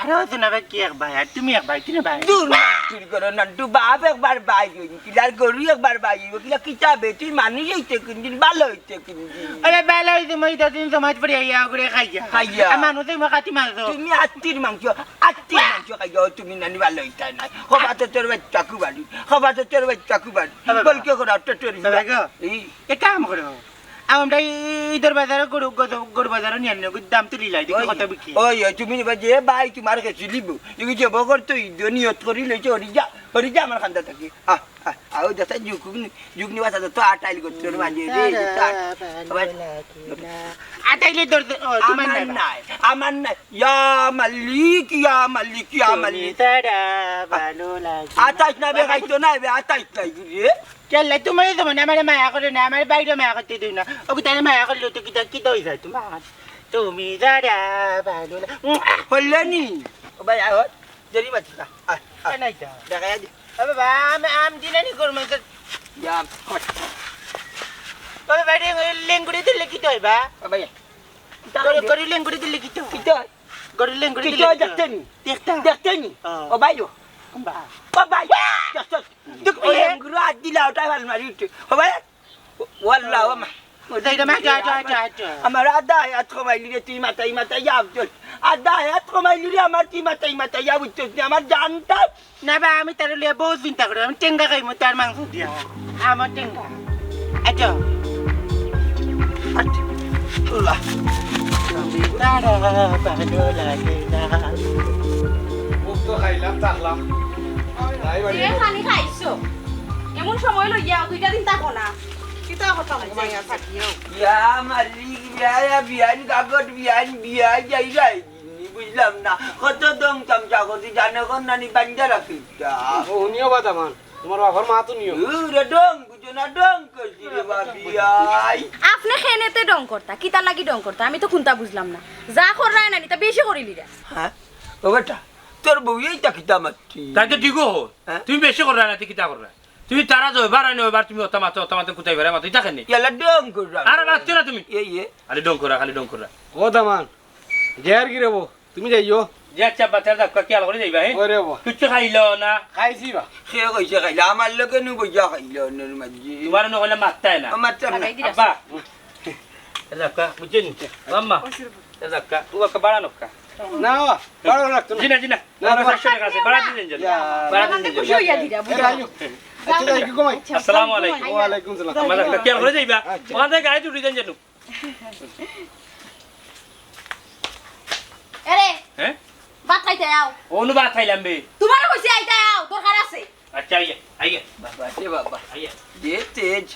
আরে ও তো না ভাই কি এক ভাই, আর তুমি এক ভাই, তিনো ভাই। দূর না, দূর করো না, দু বাপ একবার ভাই হইনি, কিলার গরু একবার ভাই হইব, কিলা কিতাবে, তুই মানুষ হইতে কোনদিন, ভালো হইতে কোনদিন। আরে ভালো হইতে মই দুদিন সমাজ পড়ে আইয়া করে খাইয়া। খাইয়া। আর মানুষ হইব খাতি মাংস। তুমি আত্তির মাংস, আত্তির মাংস খাইয়া, ও তুমি নানি ভালো হইতে নাই। খবা তো তোর বাচ্চা কুবারি, খবা তো তোর বাচ্চা কুবারি। আরে বাবা। বলকে করা, টোটোরি। বাবা গো। এই। এ কাম করো। আমরা এই, এই দর বাজারে গরু, গরু, গরু বাজারে নিয়ে আনলে দাম তুলি লাই, দেখি ওই, কত বিক্রি। ওই, ওই, তুমি এবার যে ভাই তোমার কাছে লিব, তুমি যে বগর তো ইদো নিয়ত করি লইছে, হরি যা, হরি যা আমার খান্দা থাকি। আহ, আহ, আহ, ওই দেখো, যুগ নি-, যুগ নিবাস আছে, তো আটাইল করছে, ওর মাঝে রে, যে তো আট-, তারা ভালো লাগে না। আটাইলে দর দে-, ও, তোমার আমার নাই বা? নাই, আমার নাই। ইয়া মালিক, ইয়া মালিক, ইয়া তুমি মালিক। তারা ভালো লাগে না। আটাইশ না বে, খাইতো না বে, আটাইশ নাই রে। কেলে তুমি তো মনে আমারে মায়া করে না, আমার বাইরে মায়া করতে দিও না। ও কি তাহলে মায়া করলে তো কিতা, কিতা হয়ে যায় তোমার? তুমি যারা ভালো না। উম, আহ! হইলে নি? ও ভাই, আয়, দেরি মাছ না। আয়, আয়। এ নাই তো। দেখা যায়। ও বাবা, আমি আম দিলে নি করবো তো। জাম। ও বাবা, রে, লেঙ্গুড়ি দিলে কিতা হয় বা? ও ভাই। গরু, গরু লেঙ্গুড়ি দিলে কিতা হয়? কিতা হয়? গরু লেঙ্গুড়ি কিতা দিলে হয় কিতা হয়? দেখতে নি? দেখতে। দেখতে নি? হ্যাঁ। ও ভাই, ও। কোন বা? ও ভাই, দেখতে। তুই ওই এ? লেঙ্গুড়ি হাত দিলা, ওটাই ভালো মারি উঠে। ও ভাই, ও আল্লাহ, ও মা। যাই রে মা, যা, যা, যা, যা। আমার আধা হায়াত কমাইলি রে, তুই মাথায় মাথায় যা, আফজল। আধা হায়াত কমাইলি রে, আমার তুই মাথায় মাথায় যা, বুঝছস নি? আমার জানটা। না বা, আমি তার লিয়ে বহুত চিন্তা করি, আমি টেঙ্গা খাইমু তার মাংস দিয়া। আমার টেঙ্গা। আচ্ছা। আল্লাহ। তারা ভালো লাগে না। মুখ তো খাইলাম, থাকলাম। নাই বাড়ি। এ খানি খাইছো? এমন সময় লইয়া দুইটা দিন থাকো না। কিতা কথা মাইয়া থাকিও? ইয়া মালিক, ইয়া, ইয়া, বিয়ান কাগজ, বিয়ান, বিয়া, যাই, যাই। বুঝলাম না। কত দম তামচা করছি, জানে কোন নানি বান্দা রাখিস। ও, নিও বা দামান। তোমার বাবার মা তো নিও। উ, রে ডং, বুঝো না, ডং করছি রে বাবি, আই। আপনে খেনেতে ডং করতা, কিতা লাগি ডং করতা? আমি তো কুন্তা বুঝলাম না। যা কররায় না, নি তা বেশি করিলিরা। হ্যাঁ? ও বেটা, তোর বউ এইটা কিতা মারছি? তাই তো ঠিকও হো। হ্যাঁ? তুমি বেশি কররায় না, তুই কিতা কররায়? তুমি তারা যাও, এবার আনো, এবার তুমি অতা মাতো, অতা মাতো কুতাই বেড়া মাতো, ইতা কেনে? ইয়ালা ডং কররাম। আরে মাতছো না তুমি। এই, এ। খালি ডং কররা, খালি ডং কররা। ও দামান, গের কি রে বউ? তুমি যাইও। এ আচ্ছা, আব্বা, তেরা যাউক্কা, খিয়াল করি যাইবা, হে? ওরে বাবা। কিচ্ছু খাইলো না। খাইছি বা। কে কইছে খাইলা? আমার লগে নু বইয়া খাইলা অন্যর মাঝে। তুমারে নু কইলে মাততায় না। ও, মাততাম না। আব্বা, তেরা যাউক্কা, বুঝছো নি? ও আম্মা, তেরা যাউক্কা, ও আক্কা বাড়া নক্কা। না, বাড়া লাগতো না। জি না, জি না। না, না, পাঁচশো টেকা আছে, বাড়া দিন যান। ইয়া, বাড়া দিন যান। খুশি অইয়া দিরা, বুঝছো? এ, আইও। আচ্ছা, যাই, কি ঘুমাই? আচ্ছা, আসসালামু আলাইকুম। ওয়ালাইকুম সালাম। আম্মা, যাউক্কা, খিয়াল করি যাইবা। আচ্ছা। ওখান থাকি গাড়িত উঠি যান যেন। এরে, হ্যাঁ? ভাত খাইতে আও। অনু ভাত খাইলাম বে। তুমারে কইছি আইতে আও, দরকার আছে। আচ্ছা, আইয়া, আইয়া। বাবা রে বাবা। আইয়া। যে তেজ।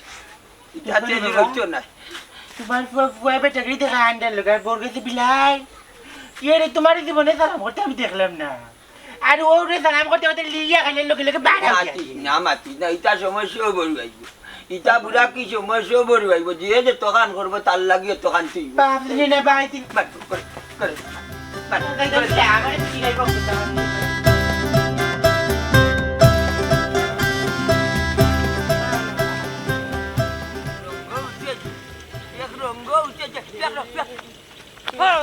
ইটা তেজ হইতো না। তুমার ফুয়া, ফুয়া বেটাগিরি দেখা আন্ডার লগে, আর বউর গেছে বিলাই। ইয়ে রে, তুমার জীবনে সালাম করতে আমি দেখলাম না। আর ওরে সালাম করতে করতে লিয়া খাইলে লগে লগে বাড়া হইয়া মাতি, না মাতি, না, ইটা সময় সে বড় আইব। ইটা বুড়া কি সময় সে বড় আইব, যে যে তখান করবো তার লাগি তখান তুই। বাপ রে না ভাই, তুই but, but, but, but, but. আমার কি গাইব? রঙ্গ উঠে, এক রঙ্গ উঠে, এক, এক, এক। পাও,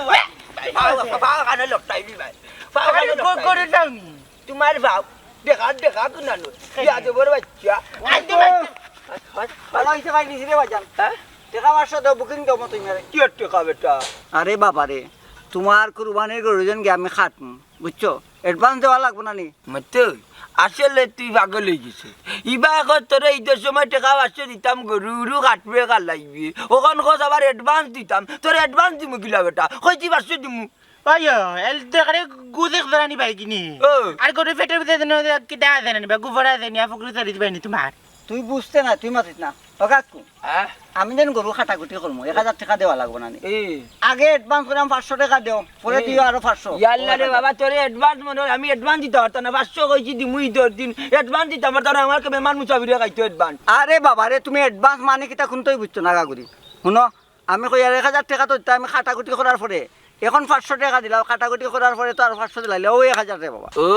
পাও, পাও কানে লটকাইলি ভাই। পাও কানে আরে, লটকাইলি। করে দাও নি। তুমার পাও। দেখা, দেখা কোনানো। ইয়াদবর বাচ্চা। আই তো ভাই। ভালা অইছে ভাই, নিছি রে ভাইজান। হ্যাঁ? টেকা পাঁচশো দেও, বুকিং দেও মতো ইমারে। কি আর টেকা বেটা? আরে বাবা রে, তুমার কুরবানির গরু যেন গিয়া আমি কাটমু, বুঝছো? অ্যাডভান্স দেওয়া লাগবো না নি? মতই, আসলে তুই পাগল অই গেছে। ইবা এখন তোরে ইদর সময় টেকা পাঁচশো দিতাম, গরু উরু কাটবে, কালাইবে। অখন কস আবার অ্যাডভান্স দিতাম। তোরে অ্যাডভান্স দিমু কিলা বেটা? কইছি পাঁচশো দিমু। ওই, ও, এল দরকারে গুজ এক জোড়া নিবাই কিনি। ও। আর গরু পেটর ভিতরে যেন কিতা আছে না নিবা, গোবর আছে নি, আর ফুকরি ছাড়ি দিবাই নি তুমার। তুই বুঝতে না, তুই মাতিস না। ও কাকু, হ্যাঁ? আমি যেন গরু কাটাকুটি করমু, এক হাজার টেকা দেওয়া লাগবো না নি? এই। আগে অ্যাডভান্স করাম পাঁচশো টেকা দেও, পরে এই। দিও আরো পাঁচশো। ইয়াল্লা রে বাবা, তোরে অ্যাডভান্স মনে অয় আমি অ্যাডভান্স দিতাম পারতাম না, পাঁচশো কইছি দিমু ইদর দিন, অ্যাডভান্স দিতাম পারতাম না, আমার মেহমান মুসাফিরে খাইতো অ্যাডভান্স। আরে বাবা রে, তুমি অ্যাডভান্স মানে কিতা কুন্তাউ বুঝছো না গাগুরি। হুনো, আমি কই আর এক হাজার টেকা তো দিতা, আমি কাটাকুটি করার পরে। এখন পাঁচশো টেকা দিলাম, কাটাকুটি করার পরে তো আর পাঁচশো দিলাইলে, ওই এক হাজার রে বাবা। ও,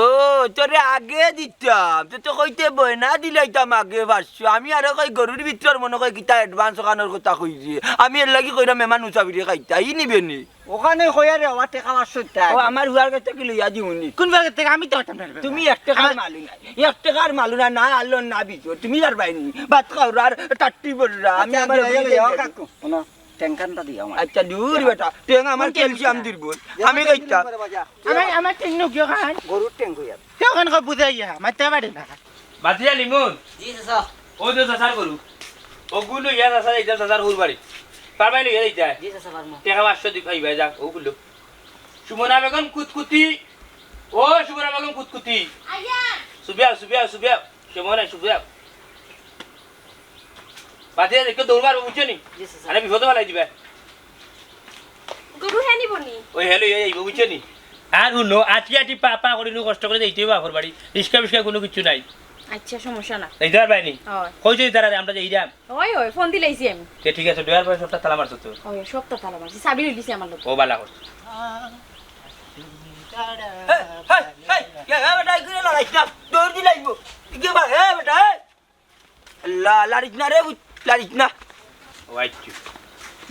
তোরে আগে দিতাম, তো তো কইতে বয়না দিলাইতাম আগে পাঁচশো। আমি আরো কই গরুর ভিতর মনে কই কিতা অ্যাডভান্স অখানোর কথা কইছি। আমি এর লাগি কইরাম মেহমান মুসাফিরে খাইতা, ই নিবে নি? অখানে কইয়া রে, আমার টেকা পাঁচশো দিতা ও, আগে। আমার হুয়ার কাছ থাকি লইয়া দিমুনি। কোন ভাগের থেকে? আমি তো পারতাম না রে বাবা। তুমি এক টেকার আমার মালু না, এক টেকার মালু না, না আলো না বিজো। তুমি পারবাই নি? ভাত খাওরা আর টাট্টি বলরা। আমি আচ্ছা, আমার আচ্ছা, ঘরে আচ্ছা, যাই। কাকু, হুনো। টেংখানটা দিও আমার। আচ্ছা, দূর বেটা, টেং আমার কোন টেং? ক্যালসিয়াম দুর্বল। আমি কইতা। আমার, আমার টেং নু কিয় খান? গরুর টেং কইয়া। কিয় খান কই বুঝাইয়া? মারতে পারে না। বাতিজা লিমন। জি, চাচা। ও যে চাচার গরু। ওগুলো ইয়া চাচা, এইটা চাচার হুর বাড়ি। পারবাই লইয়া যাইতা? জি, চাচা, পারমু। টেকা পাঁচশো দি পাইবা, যাক, ওগুলো। সুমনা বেগম কুতকুতি। ও সুমনা বেগম কুতকুতি। আইয়া। সুবিয়া, সুবিয়া, সুবিয়া। সুমনা, সুবিয়া। বাদে একটু দৌড় মারবো, বুঝছো নি? জি, স্যার। আরে বিপদে ফেলাই দিবা। গরু হে নিব নি? ওই হে লইয়া যাইবো, বুঝছো নি? আর হুনো, আটি আটি পা পা করি নু কষ্ট করি যাইতে হইবো বাপর বাড়ি। রিক্সা ফিক্সা কুনু কিচ্ছু নাই। আচ্ছা, সমস্যা না। যাইতে পারবায় নি? হয়। কইছো তারারে আমরা যাইরাম? হয়, হয়, ফোন দিলাইছি আমি। তে ঠিক আছে, ডয়ার পরে সবটা তালা মারছো তো? হয়, সবটা তালা মারছি, চাবি লইলিছি আমার লগে। ও বালা করছো। হেই, হেই, হেই, এ, এ বেটা, এগুলো লড়াইস না, দৌড় দিলাইবো। কি বা, এ বেটা, এ। লা-, লাড়িস না রে, বুঝ-, লাড়িস না। ও আচ্ছা।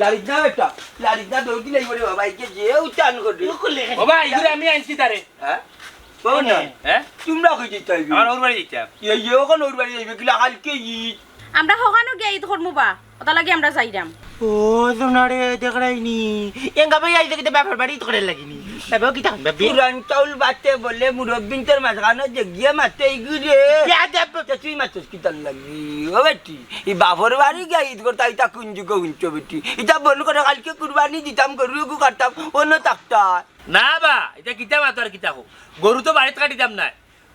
লাড়িস না বেটা, লাড়িস না, দৌড় দিলে এবারে বাবা, এই যে যে উচ্চারণ করবে। ও ভাই, এগুলো আমি আনছি তারে। হ্যাঁ? বাবা না। হ্যাঁ? তোমরা কই যেতে হইবে? আমার ওর বাড়ি যেতে হবে। এই, এই, ওখানে ওর বাড়ি যাইবে, কিলা কালকে ঈদ। আমরা হকানো গিয়া ঈদ করমু বা, ওটা লাগে আমরা যাইরাম। ও, সোনারে, দেখরাইনি। এঙ্গা ভাই আইছে কিতা বাপর বাড়ি ঈদ করার লাগিনি। বাবা, কিতা, বাবা? পুরান চাউল বাটে বলে মুরব্বিন্তর মাঝখানো যে গিয়ে মাতে এই গুরে। ইয়া, দে, ব- তে তুই মাতস কিতার লাগি? ও বেটি, এই বাপর বাড়ি গিয়া ঈদ করতা, ইতা কোন যুগে হুনছো বেটি? ইতা বন্ধ করো, কালকে কুরবানি দিতাম, গরু এগু কাটতাম, অন্য থাকতা। না বা, ইতা কিতা মাতো আর কিতা কও? গরু তো বাড়িত কাটিতাম না।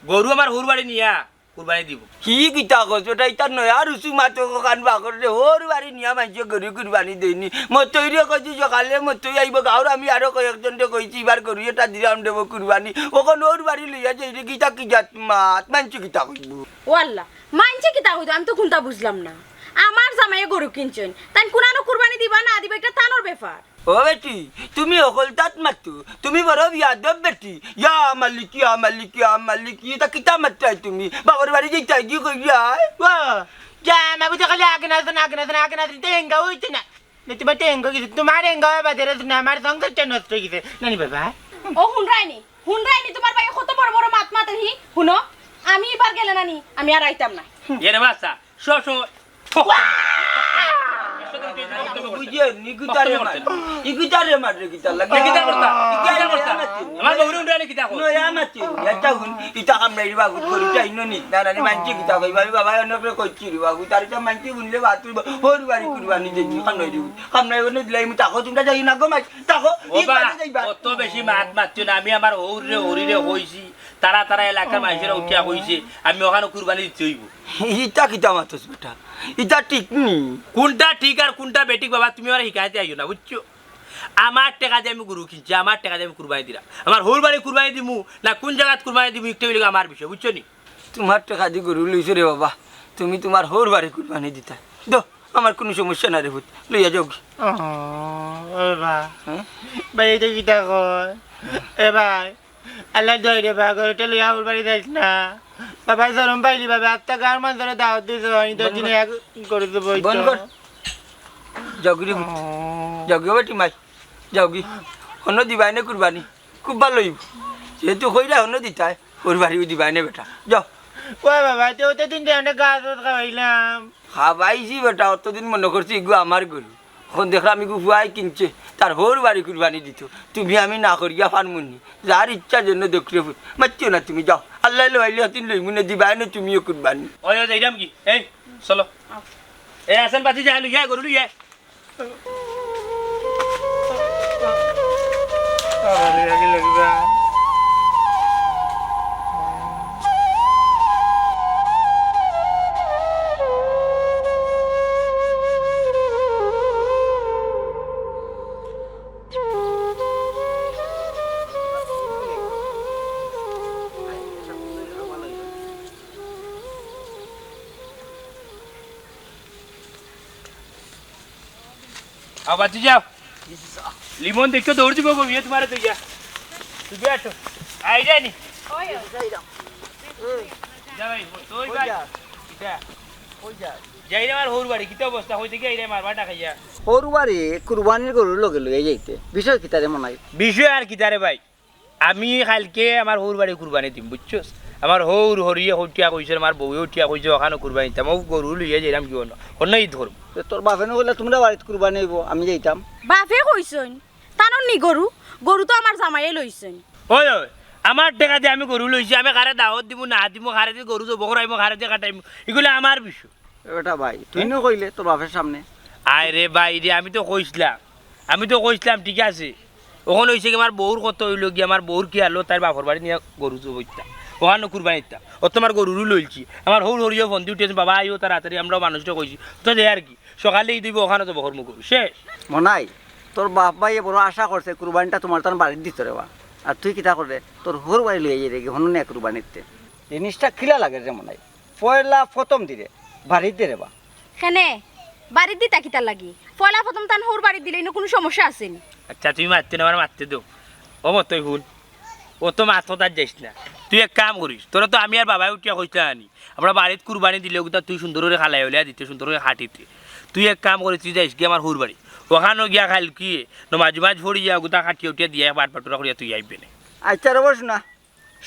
গরু আমার হউর বাড়ি নিয়া কুরবানি দিব। কি কিতা কস বেটা, ইতা নয়া রুসু মাতো কখান বাকর রে, হউর বাড়ি নিয়া মানষে গরু কুরবানি দেয়নি। মতইরে কইছি সকালে মতই আইব গাঁওর, আমি আরো কয়েকজনরে কইছি, ইবার গরু এটা দিলাম দেব কুরবানি। অখন হউর বাড়ি লইয়া যাইরে, কিতা কি জাত মাত, মানষে কিতা কইব? ও আল্লাহ, মানষে কিতা কইতো, আমি তো কুনতা বুঝলাম না। আমার জামাইয়ে গরু কিনছইন, তাইন কুনানো কুরবানি দিবা না দিবা, এটা তানর ব্যাপার। ও বেটি, তুমি হকলতাত মাতো, তুমি বড় বিয়াদব বেটি। ইয়া মালিক, ইয়া মালিক, ইয়া মালিক, ইতা কিতা মাতরায় তুমি? বাপর বাড়ি যাইতায় কি কইরায়? ও, যা, মা বুঝে খালি আগে না দেন, আগে না দেন, আগে না দেন, তে এঙ্গা হইতো না। না, তোমার তে এঙ্গা কিছু, তোমার এঙ্গা বাদে রে, না, আমার সংসারটা নষ্ট হয়ে গেছে। নানি বাবা। ও হুনরায়নি, হুনরায়নি তুমার ভাইয়ে কত বড় বড় মাত মাতের হি? হুনো, আমি ইবার গেলে না নি, আমি আর আইতাম না। এরে বাচ্চা, শ শ। বুঝে, নি কিতারে মার। ই কিতারে মার রে, কিতার লাগি? এ কিতা করতা? ই কিতা করতা? আমার বউরে উন্ডালে কিতা কর? নয়া মাতি, এটা হুন, ইটা কাম নাই রে বাবু, করি চাই নি। না, না, নি মানছি কিতা কইবা, আমি বাবা অনেকরে কইছি রে বাবু, তার ইটা মানছি হুনলে বাতুর হউর বাড়ি কুরবানি দিবি, কাম নাই রে। কাম নাই, অনে দিলাই, আমি তাকো, তুমরা যাই না গো মাই, তাকো, ও ই বা, বাড়ি যাইবা। অত বেশি মাত মাতিও না, আমি আমার হউররে, হউরিরে কইছি, তারা, তারা এলাকার মানুষেরা উঠিয়া কইছে, আমি ওখানে কুরবানি দিতে হইব। ইটা কিতা মাতস বেটা? ইটা ঠিক নি। কোনটা ঠিক আর কোনটা বেঠিক বাবা, তুমি আমারে হিকাইতে আইও না, বুঝছো? আমার টেকা দি আমি গরু কিনছি, আমার টেকা দি আমি কুরবানি দিলাম। আমার হউর বাড়ি কুরবানি দিমু, না কোন জাগাত কুরবানি দিমু, ইটা অইলো আমার বিষয়, বুঝছো নি? তুমার টেকা দি গরু লইছো রে বাবা, তুমি তুমার হউর বাড়ি কুরবানি দিতায়। দো, আমার কুনু সমস্যা না রে পুত, লইয়া যাওগি। ও, ও বা। হ্যাঁ? ভাই, ইটা কিতা কয়? এ ভাই, আল্লাহ দয় রে বা, গরুটা লইয়া হউর বাড়ি যাইস না। বাবা, শরম পাইলি বাবা, আত্তা গাঁর মানষরে দাওয়াত দিছ, আমি তো বন্ধ দিনে কর। এক গরু দেবো, বন্ধ কর। যাওগি রে পুত। ও। যাওগি ও বেটি মাই। যাওগি। অনো দিবায় নে কুরবানি। খুব ভালা অইব। যেহেতু কইরা অনো দিতায়, হউর বাড়িও দিবায় নে বেটা। যাও। ও বাবা, তে অত দিন তে আমরা গাছ রোদ খাওয়াইলাম। খাওয়াইছি বেটা, অতদিন মনো করছি ইগু আমার গরু। অখন দেখলাম ইগু ফুয়ায় কিনছে, তার হউর বাড়ি কুরবানি দিতো। তুমি আমি না করিয়া পারমু নি। যার ইচ্ছা যেন দেখরে পুত। মাতিও না তুমি, যাও। আল্লায় লওয়াইলে হতিন লইমু নে, দিবায় নে তুমিও কুরবানি। ওই, ওই, যাইরাম কি? এই, চলো। এই, আছেন বাতি যা, লইয়া, গরু লইয়া। আও, বাতি যাও। লিমন দেখো, দৌড় দিব গো, ইয়ে তোমারে তো ইয়া। তুই বেটো। আই যায়নি। ওই। যা ভাই, তুই ভাই। কিতা? যাই রে আমার হউর বাড়ি, কিতা অবস্থা? কই থাকি আইরে মারবা ডাকাইয়া? হউর বাড়ি কুরবানির গরুর লগে লইয়া যাইতে। বিষয় কিতা রে মনাই? বিষয় আর কিতা রে ভাই? আমি কাইলকে আমার হউর বাড়ি কুরবানি দিমু, বুঝছস? আমার হউর হরিয়ে উঠিয়া কইছে, আমার বউয়ে উঠিয়া কইছে, ওখানো কুরবানি দিতাম। ও গরু লইয়া যাইরাম কি অনো, অনো ঈদ করমু। তে তোর বাপে নু কইলা তুমরার বাড়িত কুরবানি অইবো, আমি যাইতাম। বাপে কইছইন, তানর নি গরু? গরু তো আমার জামাইয়ে লইছইন। ওই, ওই, আমার টেকা দি আমি গরু লইছি, আমি কারে দাওয়াত দিমু না দিমু, কারে দি গরু জবো করাইমু, কারে দি কাটাইমু, ইগুলা আমার বিষয়। এ বেটা ভাই, তুই নু কইলে তোর বাপের সামনে। আয় রে ভাই রে, আমি তো কইছলাম, আমি তো কইছলাম, ঠিক আছে। অখন অইছে কি, আমার বউর কথা অইলো কি, আমার বউর খিয়ালো তাইর বাপর বাড়ি নিয়া গরু জবো দিতা, ওখানো কুরবানি দিতা। অত আমার গরুরও লইছি, আমার হউর হরিয়ে ফোন দি উঠিয়া, "বাবা আইও তাড়াতাড়ি, আমরাও মানুষরে কইছি।" তো দে আর কি, সকালে ঈদ অইবো, ওখানো জবো করমু গরু, শেষ। মনাই, তোর বাপ ভাইয়ে বড় আশা করছে কুরবানিটা তুমার তান বাড়িত দিতো রে বা। আর তুই কিতা কররে? তোর হউর বাড়ি লইয়া যাইরে গি, হনো নে কুরবানি দিতে। জিনিসটা কিলা লাগে রে মনাই? পয়লা প্রথম দিরে, বাড়িত দে রে বা। কেনে? বাড়িত দিতা কিতার লাগি? পয়লা প্রথম তান হউর বাড়িত দিলে ইনো কুনু সমস্যা আছে নি? আচ্ছা, তুমি মাততে না, আমার মাততে দেও। ও মতই হুন, অত মাত কথাত যাইস না। তুই এক কাম করিস, তোরে তো আমি আর বাবায় উঠিয়া কইছলাম আনি, আমরা বাড়িত কুরবানি দিলে অগুতা তুই সুন্দর করি খালাই অলিয়া দিতে, সুন্দর করি কাটিতে। তুই এক কাম করিস, তুই যাইস গি আমার হউর বাড়ি, ওখানো গিয়া কাইলকে নমাজ উমাজ পড়িয়া অগুতা কাটিয়া উঠিয়া দিয়া এক বাট বাটুরা করিয়া তুই আইবে নে। আচ্ছা রে বা, হুনো না,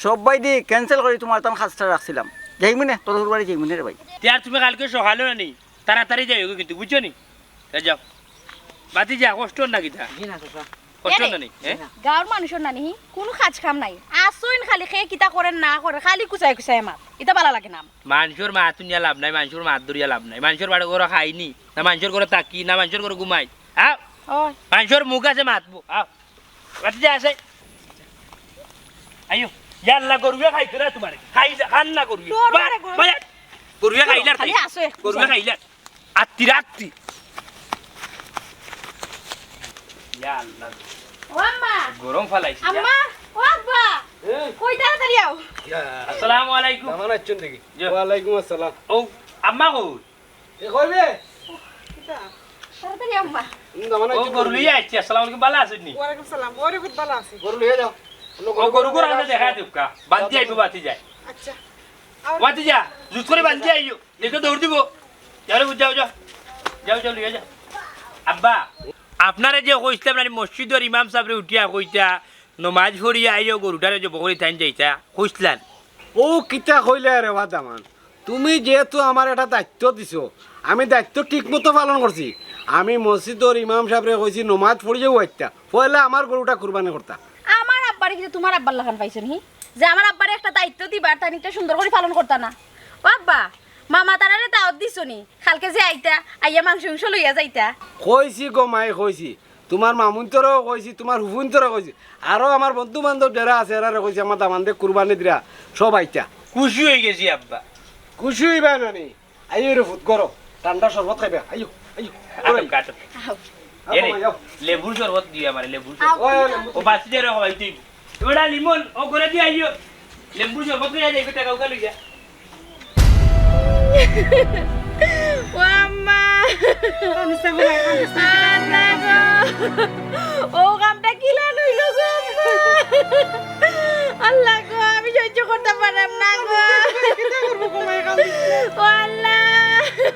সব বায়দি cancel করি তুমার তান কাজটা রাখছিলাম। যাইমু নে, তোর হউর বাড়ি যাইমু নে রে ভাই। তে আর তুমি কাইলকে সকালে না নি, তাড়াতাড়ি যাইও কিন্তু, বুঝছো নি? এ যাও। বাতি যা, কষ্ট না কিতা? জি না, চাচা। কষ্ট এরে, না নি, হ্যাঁ? গাঁওর মানুষর না নি, কুনু কাজ কাম নাই। আসইন খালি কে কিতা করে না করে, খালি কুচায় কুচায় মাত। ইতা ভালা লাগে না আমার। মানষর মাত হুনিয়া লাভ নাই, মানষর মাত ধরিয়া লাভ নাই। মানষর বাড়ি ঘরো খাই নি, না মানষর ঘরো থাকি, না মানষর ঘরো ঘুমাই। আও। ওই। মানষর মুখ আছে মাতবো, আও। বাতি যা আছে। আইও। ইয়া আল্লাহ, গরুয়ে খাইতো না তুমারে। খাই যা, খান না গরুয়ে। তোর বা-, বাড়ি গরু। বা-, গরুয়ে খাইলার খালি খাই। আসো একটু। গরুয়ে খাইলার। আত্তি রাত্তি। ইয়া আল্লাহ। ও আম্মা। গরম ফালাইছি, ইয়া। আম্মা, ও আব্বা। এই। কই তাড়াতাড়ি আও। ইয়া। আসসালামু আলাইকুম। কেমন আছেন দেখি? জি। ওয়ালাইকুম আসসালাম। ও, আম্মা কই? এ, কই বে? কিতা? তাড়াতাড়ি আম্মা। হুম, দামান ও, আইছে গরু গরু লইয়া লইয়া। আইছি। আসসালামু আলাইকুম, ভালা আছইন নি? ওয়ালাইকুম সালাম। ওরে পুত, ভালা আছি। গরু লইয়া যাও। অন্য ও, গরু গরু গরু আনলে আনলে দেখা দেখা দিও কা। বান্দি আইবো, বাতি যায়। আচ্ছা। আও। বাতি যা, জুত করি বান্দি আইও। দেখো দৌড় দিব। যাও রে, যাও, যাও। যাও, যাও, লইয়া যাও। আব্বা, আপনারে যে কইছিলাম না, মসজিদর ইমাম সাবরে উঠিয়া কইতা, নমাজ পড়িয়া আইও, গরুটারে জবো করি তাইন যাইতা, কইছলান। অউ কিতা কইলায় রে বা দামান? তুমি যেহেতু আমারে একটা দায়িত্ব দিছো, আমি দায়িত্ব ঠিক মতো পালন করছি। আমি মসজিদর ইমাম সাবরে কইছি নমাজ পড়িয়াউ আইতা, পয়লা আমার গরুটা কুরবানি করতা। আমার আব্বারে কিতা তুমার আব্বার লাখান পাইছো নি? যে আমার আব্বারে একটা দায়িত্ব দিবা, আর তাইন ইটা সুন্দর করি পালন করতা না। ও আব্বা, মামা তারারে দাওয়াত দিছো নি? কালকে যে আইতা, আইয়া মাংস উংস লইয়া যাইতা। কইছি গো মাই, কইছি। তুমার মামুনতরেও কইছি, তুমার ফুফুনতরেও কইছি, আরো আমার বন্ধু বান্ধব যেরা আছে এরারে কইছি, আমার দামান্দে কুরবানি দিরা সব আইতা। খুশি অইগেছি আব্বা। খুশি অইবা না নি? আইও রে ফুত, গরো, ঠান্ডা শরবত খাইবা। আইও, আইও। আটক, আটক। আও। আও, এরে, মামা, আও। লেবুর শরবত দিও আমারে, লেবুর শরবত। আও, ওই, ওই, লেবু। ও বাসি যারে খাওয়াই তুই। ওটা লিমন, ও ঘরে দিয়া আইও। লেবুর শরবত লইয়া যাইবে, টেকা উকা লইয়া। ও আম্মা। কান্দিস না গো মাই, কান্দিস না। আল্লাহ গো। ও কামটা কিলা লইল গো আম্মা? আল্লাহ গো, আমি সহ্য করতাম পারলাম না গো। কিতা করবো গো মাই, কান্দিস না। ও আল্লাহ,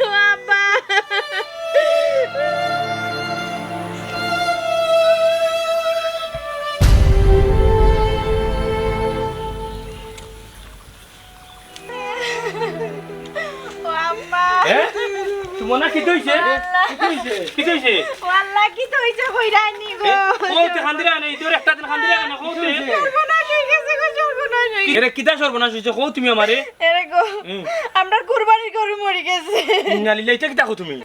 ও আব্বা। ও আম্মা। হ্যাঁ? তুমার না কিতা অইছে? আল্লাহ। কিতা অইছে? কিতা অইছে? ও আল্লাহ, কিতা অইছে কইরায় নি গো? এ, ও তো কান্দিরা না, ইদর একটা দিন কান্দিরা না, কও তো। সর্বনাশ অইগেছে গো, সর্বনাশ অইগেছে। এরে কিতা সর্বনাশ অইছে, কও তুমি আমারে? এরে গো, হুম। আমরার কুরবানির গরু মরি গেছে। ইন্না লিল্লাহ, ইটা কিতা কও তুমি?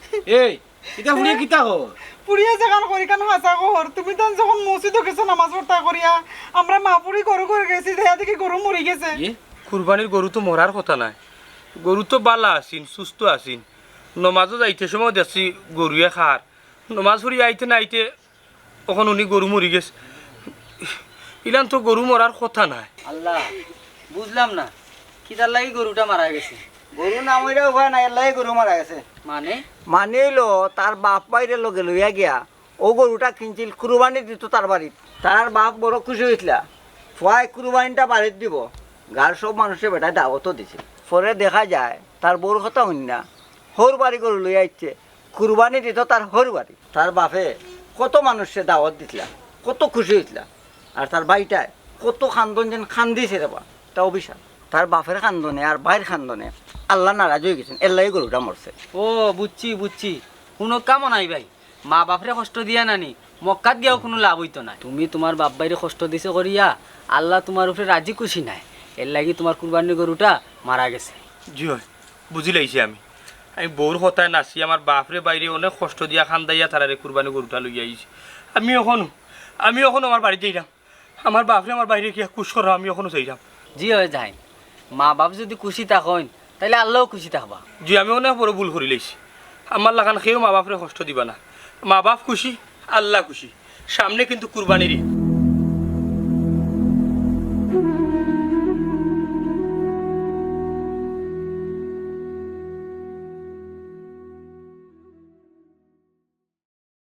এই, ইটা ফুড়িয়ে কিতা কর? ফুড়িয়ে যেখান করি কান হাছা কর। তুমি তান যখন মসজিদো গেছো নামাজ পড়তা করিয়া, আমরা মা ফুড়ি গরু গরু গেছি, দেখা দেখি গরু মরি গেছে। ইয়ে, কুরবানির গরু তো মরার কথা নায়। গরু তো বালা আছিন, সুস্থ আছিন। নমাজো যাইতে সময় দেখছি গরুয়ে খার। নমাজ পড়ি আইতে না আইতে অখন হুনি গরু মরি গেছে। ইলান তো গরু মরার কথা নায়। আল্লাহ, বুঝলাম না, কিতার লাগি গরুটা মারা গেছে? গরু না মইরা উপায় নাই, এর লাগি গরু মারা গেছে। মানে? মানে অইলো, তার বাপ ভাইরে লগে লইয়া গিয়া অউ গরুটা কিনছিল, কুরবানি দিতো তার বাড়িত। তার বাপ বড় খুশি অইছিলা, ফুয়ায় কুরবানিটা বাড়িত দিবো, গাঁওর সব মানুষরে বেটায় দাওয়াতও দিছিল। পরে দেখা যায়, তার বউর কথা হুনিয়া হউর বাড়ি গরু লইয়া আইছে, কুরবানি দিতো তার হউর বাড়ি। তার বাপে কত মানুষরে দাওয়াত দিছিলা, কত খুশি অইছিলা। আর তার ভাইটায় কত কান্দন যেন কান্দিছে রে বা, তা অভিশাপ। তার বাপের কান্দনে আর ভাইর কান্দনে আল্লাহ নারাজ অইগেছইন, এর লাগি গরুটা মরছে। ও, বুঝছি, বুঝছি। হুনো কামো নাই ভাই, মা বাপরে কষ্ট দিয়া নানি, মক্কাত গিয়াও কুনু লাভ অইতো নায়। তুমি তুমার বাপ ভাইরে কষ্ট দিছো করিয়া আল্লাহ তুমার উপরে রাজি খুশি নায়, এর লাগি তুমার কুরবানির গরুটা মারা গেছে। জি অয়, বুঝিলাইছি আমি। আমি বউর কথায় নাচি, আমার বাপরে ভাইরে অনেক কষ্ট দিয়া কান্দাইয়া তারারে কুরবানি গরুটা লইয়া আইছি। আমি অখন, আমি অখন আমার বাড়িত যাইরাম। আমার বাপরে আমার ভাইরে কিয়া খুশ করো, আমি অখনো যাইরাম। জি অয় যাইন, মা বাপ যুদি খুশি থাকইন, তাইলে আল্লাও খুশি থাকবা। জি, আমি অনেক বড় ভুল করিলাইছি। আমার লাখান কেউ মা বাপরে কষ্ট দিবা না। মা বাপ খুশি, আল্লা খুশি। সামনে কিন্তু কুরবানির ইদ।